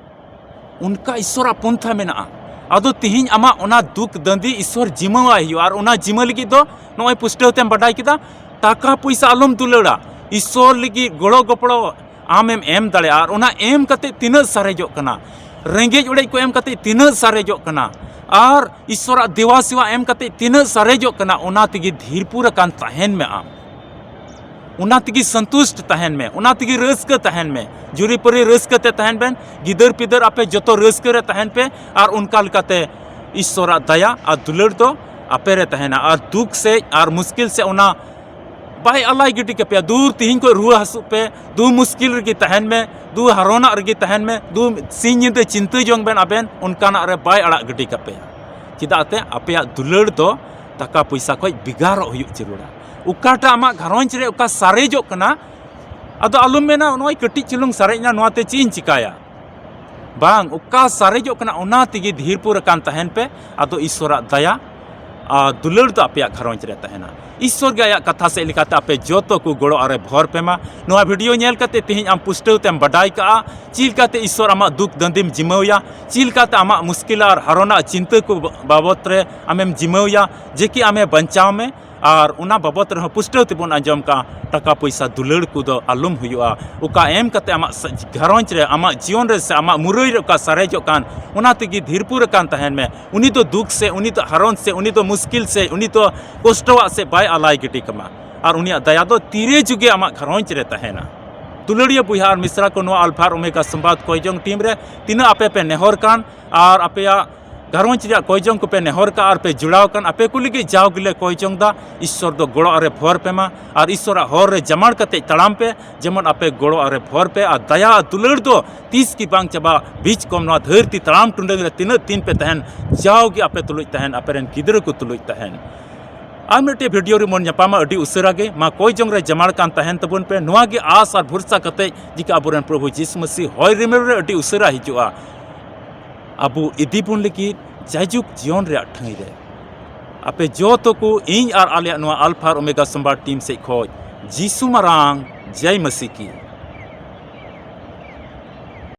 ᱚᱱᱠᱟ ᱤᱥᱥᱚᱨᱟᱜ ᱯᱚᱱᱛᱷᱟ ᱢᱮᱱᱟᱜᱼᱟ᱾ ᱟᱫᱚ ᱛᱤᱦᱤᱧ ᱟᱢᱟᱜ ᱚᱱᱟ ᱫᱩᱠ ᱫᱟᱹᱱᱫᱤ ᱤᱥᱥᱚᱨ ᱡᱤᱢᱟᱹᱣᱟᱭ ᱦᱩᱭᱩᱜᱼᱟ᱾ ᱟᱨ ᱚᱱᱟ ᱡᱤᱢᱟᱹ ᱞᱟᱹᱜᱤᱫ ᱫᱚ ᱱᱚᱜᱼᱚᱭ ᱯᱩᱥᱴᱟᱹᱣ ᱛᱮᱢ ᱵᱟᱰᱟᱭ ᱠᱮᱫᱟ, ᱴᱟᱠᱟ ᱯᱚᱭᱥᱟ ᱟᱞᱚᱢ ᱫᱩᱞᱟᱹᱲᱟ, ᱤᱥᱥᱚᱨ ᱞᱟᱹᱜᱤᱫ ᱜᱚᱲᱚ ᱜᱚᱯᱚᱲᱚ ᱟᱢᱮᱢ ᱮᱢ ᱫᱟᱲᱮᱭᱟᱜᱼᱟ᱾ ᱟᱨ ᱚᱱᱟ ᱮᱢ ᱠᱟᱛᱮ ᱛᱤᱱᱟᱹᱜ ᱥᱟᱨᱮᱡᱚᱜ ᱠᱟᱱᱟ, ᱨᱮᱸᱜᱮᱡ ᱚᱲᱮᱡ ᱠᱚ ᱮᱢ ᱠᱟᱛᱮ ᱛᱤᱱᱟᱹᱜ ᱥᱟᱨᱮᱡᱚᱜ ᱠᱟᱱᱟ, ᱟᱨ ᱤᱥᱥᱚᱨᱟᱜ ᱫᱮᱣᱟ ᱥᱮᱣᱟ ᱮᱢ ᱠᱟᱛᱮ ᱛᱤᱱᱟᱹᱜ ᱥᱟᱨᱮᱡᱚᱜ ᱠᱟᱱᱟ, ᱚᱱᱟ ᱛᱮᱜᱮ ᱫᱷᱤᱨᱯᱩᱨ ᱟᱠᱟᱱ ᱛᱟᱦᱮᱱ ᱢᱮ ᱟᱢ᱾ ᱚᱱᱟ ᱛᱮᱜᱮ ᱥᱚᱱᱛᱩᱥᱴ ᱛᱟᱦᱮᱱ ᱢᱮ, ᱚᱱᱟ ᱛᱮᱜᱮ ᱨᱟᱹᱥᱠᱟᱹ ᱛᱟᱦᱮᱱ ᱢᱮ᱾ ᱡᱩᱨᱤᱯᱟᱹᱨᱤ ᱨᱟᱹᱥᱠᱟᱹ ᱛᱮ ᱛᱟᱦᱮᱱ ᱵᱮᱱ, ᱜᱤᱫᱟᱹᱨ ᱯᱤᱫᱟᱹᱨ ᱟᱯᱮ ᱡᱚᱛᱚ ᱨᱟᱹᱥᱠᱟᱹ ᱨᱮ ᱛᱟᱦᱮᱱ ᱯᱮ, ᱟᱨ ᱚᱱᱠᱟ ᱞᱮᱠᱟᱛᱮ ᱤᱥᱥᱚᱨᱟᱜ ᱫᱟᱭᱟ ᱟᱨ ᱫᱩᱞᱟᱹᱲ ᱫᱚ ᱟᱯᱮ ᱨᱮ ᱛᱟᱦᱮᱱᱟ᱾ ᱟᱨ ᱫᱩᱠ ᱥᱮᱡ ᱟᱨ ᱢᱩᱥᱠᱤᱞ ᱥᱮᱡ ᱚᱱᱟ ᱵᱟᱭ ᱟᱞᱟᱭ ᱜᱤᱰᱤ ᱠᱟᱯᱮᱭᱟ᱾ ᱫᱩ ᱛᱤᱦᱤᱧ ᱠᱷᱚᱱ ᱨᱩᱣᱟᱹ ᱦᱟᱹᱥᱩᱜ ᱯᱮ, ᱫᱩ ᱢᱩᱥᱠᱤᱞ ᱨᱮᱜᱮ ᱛᱟᱦᱮᱱ ᱢᱮ, ᱫᱩ ᱦᱟᱨᱚᱱᱟᱜ ᱨᱮᱜᱮ ᱛᱟᱦᱮᱱ ᱢᱮ, ᱫᱩ ᱥᱤᱧ ᱧᱤᱫᱟᱹ ᱪᱤᱱᱛᱟᱹ ᱡᱚᱝ ᱵᱮᱱ, ᱟᱵᱮᱱ ᱚᱱᱠᱟᱱᱟᱜ ᱨᱮ ᱵᱟᱭ ᱟᱲᱟᱜ ᱜᱤᱰᱤ ᱠᱟᱯᱮᱭᱟ᱾ ᱪᱮᱫᱟᱜ ᱛᱮ ᱟᱯᱮᱭᱟᱜ ᱫᱩᱞᱟᱹᱲ ᱫᱚ ᱴᱟᱠᱟ ᱯᱚᱭᱥᱟ ᱠᱷᱚᱡ ᱵᱷᱮᱜᱟᱨᱚᱜ ᱦᱩᱭᱩᱜ ᱡᱟᱹᱨᱩᱲᱟ᱾ ᱚᱠᱟᱴᱟᱜ ᱟᱢᱟᱜ ᱜᱷᱟᱨᱚᱸᱡᱽ ᱨᱮ ᱚᱠᱟ ᱥᱟᱨᱮᱡᱚᱜ ᱠᱟᱱᱟ, ᱟᱫᱚ ᱟᱞᱚᱢ ᱢᱮᱱᱟ, "ᱱᱚᱜᱼᱚᱭ ᱠᱟᱹᱴᱤᱡ ᱪᱩᱞᱩᱝ ᱥᱟᱨᱮᱡ ᱮᱱᱟ, ᱱᱚᱣᱟ ᱛᱮ ᱪᱮᱫ ᱤᱧ ᱪᱤᱠᱟᱭᱟ?" ᱵᱟᱝ, ᱚᱠᱟ ᱥᱟᱨᱮᱡᱚᱜ ᱠᱟᱱᱟ ᱚᱱᱟ ᱛᱮᱜᱮ ᱫᱷᱤᱨᱯᱩᱨ ᱟᱠᱟᱱ ᱛᱟᱦᱮᱱ ᱯᱮ᱾ ᱟᱫᱚ ᱤᱥᱥᱚᱨᱟᱜ ᱫᱟᱭᱟ ᱟᱨ ᱫᱩᱞᱟᱹᱲ ᱫᱚ ᱟᱯᱮᱭᱟᱜ ᱜᱷᱟᱨᱚᱸᱡᱽ ᱨᱮ ᱛᱟᱦᱮᱱᱟ᱾ ᱤᱥᱥᱚᱨ ᱜᱮ ᱟᱭᱟᱜ ᱠᱟᱛᱷᱟ ᱥᱮᱫ ᱞᱮᱠᱟᱛᱮ ᱟᱯᱮ ᱡᱚᱛᱚ ᱠᱚ ᱜᱚᱲᱚ ᱟᱨᱮ ᱵᱷᱚᱨ ᱯᱮ ᱢᱟ᱾ ᱱᱚᱣᱟ ᱵᱷᱤᱰᱤᱭᱳ ᱧᱮᱞ ᱠᱟᱛᱮ ᱛᱮᱦᱮᱧ ᱟᱢ ᱯᱩᱥᱴᱟᱹᱣ ᱛᱮᱢ ᱵᱟᱰᱟᱭ ᱠᱟᱜᱼᱟ ᱪᱮᱫ ᱞᱮᱠᱟᱛᱮ ᱤᱥᱥᱚᱨ ᱟᱢᱟᱜ ᱫᱩᱠ ᱫᱟᱹᱱᱫᱤᱢ ᱡᱤᱢᱟᱹᱣᱭᱟ, ᱪᱮᱫ ᱞᱮᱠᱟᱛᱮ ᱟᱢᱟᱜ ᱢᱩᱥᱠᱤᱞ ᱟᱨ ᱦᱟᱨᱚᱱᱟᱜ ᱪᱤᱱᱛᱟᱹ ᱠᱚ ᱵᱟᱵᱚᱛ ᱨᱮ ᱟᱢᱮᱢ ᱡᱤᱢᱟᱹᱣᱭᱟ, ᱡᱮ ᱠᱤ ᱟᱢᱮ ᱵᱟᱧᱪᱟᱣ ᱢᱮ᱾ ᱟᱨ ᱚᱱᱟ ᱵᱟᱵᱚᱛ ᱨᱮᱦᱚᱸ ᱯᱩᱥᱴᱟᱹᱣ ᱛᱮᱵᱚᱱ ᱟᱸᱡᱚᱢ ᱠᱟᱜᱼᱟ, ᱴᱟᱠᱟ ᱯᱚᱭᱥᱟ ᱫᱩᱞᱟᱹᱲ ᱠᱚᱫᱚ ᱟᱞᱚᱢ ᱦᱩᱭᱩᱜᱼᱟ᱾ ᱚᱠᱟ ᱮᱢ ᱠᱟᱛᱮ ᱟᱢᱟᱜ ᱥᱟ-, ᱜᱷᱟᱨᱚᱸᱡᱽ ᱨᱮ, ᱟᱢᱟᱜ ᱡᱤᱭᱚᱱ ᱨᱮ ᱥᱮ ᱟᱢᱟᱜ ᱢᱩᱨᱟᱹᱭ ᱨᱮ ᱚᱠᱟ ᱥᱟᱨᱮᱡᱚᱜ ᱠᱟᱱ, ᱚᱱᱟ ᱛᱮᱜᱮ ᱫᱷᱤᱨᱯᱩᱨ ᱟᱠᱟᱱ ᱛᱟᱦᱮᱱ ᱢᱮ᱾ ᱩᱱᱤ ᱫᱚ ᱫᱩᱠ ᱥᱮ, ᱩᱱᱤ ᱫᱚ ᱦᱟᱨᱚᱱ ᱥᱮ, ᱩᱱᱤ ᱫᱚ ᱢᱩᱥᱠᱤᱞ ᱥᱮ, ᱩᱱᱤ ᱫᱚ ᱠᱚᱥᱴᱚᱣᱟᱜ ᱥᱮ ᱵᱟᱭ ᱟᱞᱟᱭ ᱜᱤᱰᱤ ᱠᱟᱢᱟ᱾ ᱟᱨ ᱩᱱᱤᱭᱟᱜ ᱫᱟᱭᱟ ᱫᱚ ᱛᱤᱨᱮ ᱡᱩᱜᱮ ᱟᱢᱟᱜ ᱜᱷᱟᱨᱚᱸᱡᱽ ᱨᱮ ᱛᱟᱦᱮᱱᱟ᱾ ᱫᱩᱞᱟᱹᱲᱤᱭᱟᱹ ᱵᱚᱭᱦᱟ ᱟᱨ ᱢᱤᱥᱨᱟ ᱠᱚ, ᱱᱚᱣᱟ ᱟᱞᱯᱷᱟ ᱟᱨ ᱳᱢᱮᱜᱟ ᱥᱚᱢᱵᱟᱫ ᱠᱚᱭ ᱡᱚᱝ ᱴᱤᱢ ᱨᱮ ᱛᱤᱱᱟᱹᱜ ᱟᱯᱮ ᱯᱮ ᱱᱮᱦᱚᱨ ᱠᱟᱱ ᱟᱨ ᱟᱯᱮᱭᱟᱜ ᱜᱷᱟᱨᱚᱸᱡᱽ ᱨᱮᱭᱟᱜ ᱠᱚᱭ ᱡᱚᱝ ᱠᱚᱯᱮ ᱱᱮᱦᱚᱨ ᱠᱟᱜ ᱟᱨ ᱯᱮ ᱡᱩᱲᱟᱣ ᱠᱟᱱ, ᱟᱯᱮ ᱠᱚ ᱞᱟᱹᱜᱤᱫ ᱡᱟᱣ ᱜᱮᱞᱮ ᱠᱚᱭ ᱡᱚᱝ ᱫᱟ᱾ ᱤᱥᱥᱚᱨ ᱫᱚ ᱜᱚᱲᱚ ᱟᱨᱮ ᱵᱷᱚᱨ ᱯᱮ ᱢᱟ ᱟᱨ ᱤᱥᱥᱚᱨᱟᱜ ᱦᱚᱨ ᱨᱮ ᱡᱟᱢᱟᱲ ᱠᱟᱛᱮ ᱛᱟᱲᱟᱢ ᱯᱮ, ᱡᱮᱢᱚᱱ ᱟᱯᱮ ᱜᱚᱲᱚ ᱟᱨᱮ ᱵᱷᱚᱨ ᱯᱮ ᱟᱨ ᱫᱟᱭᱟ ᱟᱨ ᱫᱩᱞᱟᱹᱲ ᱫᱚ ᱛᱤᱥ ᱜᱮ ᱵᱟᱝ ᱪᱟᱵᱟ᱾ ᱵᱤᱪ ᱠᱚᱢ ᱱᱚᱣᱟ ᱫᱷᱟᱹᱨᱛᱤ ᱛᱟᱲᱟᱢ ᱴᱩᱰᱟᱹᱝ ᱨᱮ ᱛᱤᱱᱟᱹᱜ ᱫᱤᱱ ᱯᱮ ᱛᱟᱦᱮᱱ, ᱡᱟᱣ ᱜᱮ ᱟᱯᱮ ᱛᱩᱞᱩᱡ ᱛᱟᱦᱮᱱ, ᱟᱯᱮ ᱨᱮᱱ ᱜᱤᱫᱽᱨᱟᱹ ᱠᱚ ᱛᱩᱞᱩᱡ ᱛᱟᱦᱮᱱ᱾ ᱟᱨ ᱢᱤᱫᱴᱮᱡ ᱵᱷᱤᱰᱤᱭᱳ ᱨᱮᱵᱚᱱ ᱧᱟᱯᱟᱢᱟ ᱟᱹᱰᱤ ᱩᱥᱟᱹᱨᱟ ᱜᱮ᱾ ᱢᱟ ᱠᱚᱭ ᱡᱚᱝ ᱨᱮ ᱡᱟᱢᱟᱲ ᱠᱟᱱ ᱛᱟᱦᱮᱱ ᱛᱟᱵᱚᱱ ᱯᱮ᱾ ᱱᱚᱣᱟ ᱜᱮ ᱟᱥ ᱟᱨ ᱵᱷᱚᱨᱥᱟ ᱠᱟᱛᱮ ᱡᱮ ᱠᱤ ᱟᱵᱚᱨᱮᱱ ᱯᱨᱚᱵᱷᱩ ᱡᱤᱥᱩ ᱢᱟᱹᱥᱤ ᱦᱚᱭ ᱨᱤᱢᱤᱞ ᱨᱮ ᱟᱹᱰᱤ ᱩᱥᱟᱹᱨᱟ ᱦᱤᱡᱩᱜᱼᱟ, ᱟᱵᱚ ᱤᱫᱤ ᱵᱚᱱ ᱞᱟᱹᱜᱤᱫ ᱡᱟᱭᱡᱩᱜᱽ ᱡᱤᱭᱚᱱ ᱨᱮᱭᱟᱜ ᱴᱷᱟᱹᱭ ᱨᱮ᱾ ᱟᱯᱮ ᱡᱚᱛᱚ ᱠᱚ ᱤᱧ ᱟᱨ ᱟᱞᱮᱭᱟᱜ ᱱᱚᱣᱟ ᱟᱞᱯᱷᱟ ᱟᱨ ᱳᱢᱮᱜᱟ ᱥᱚᱢᱵᱟᱫ ᱴᱤᱢ ᱥᱮᱫ ᱠᱷᱚᱡ ᱡᱤᱥᱩ ᱢᱟᱨᱟᱝ ᱡᱟᱭ ᱢᱟᱹᱥᱤ ᱠᱤ᱾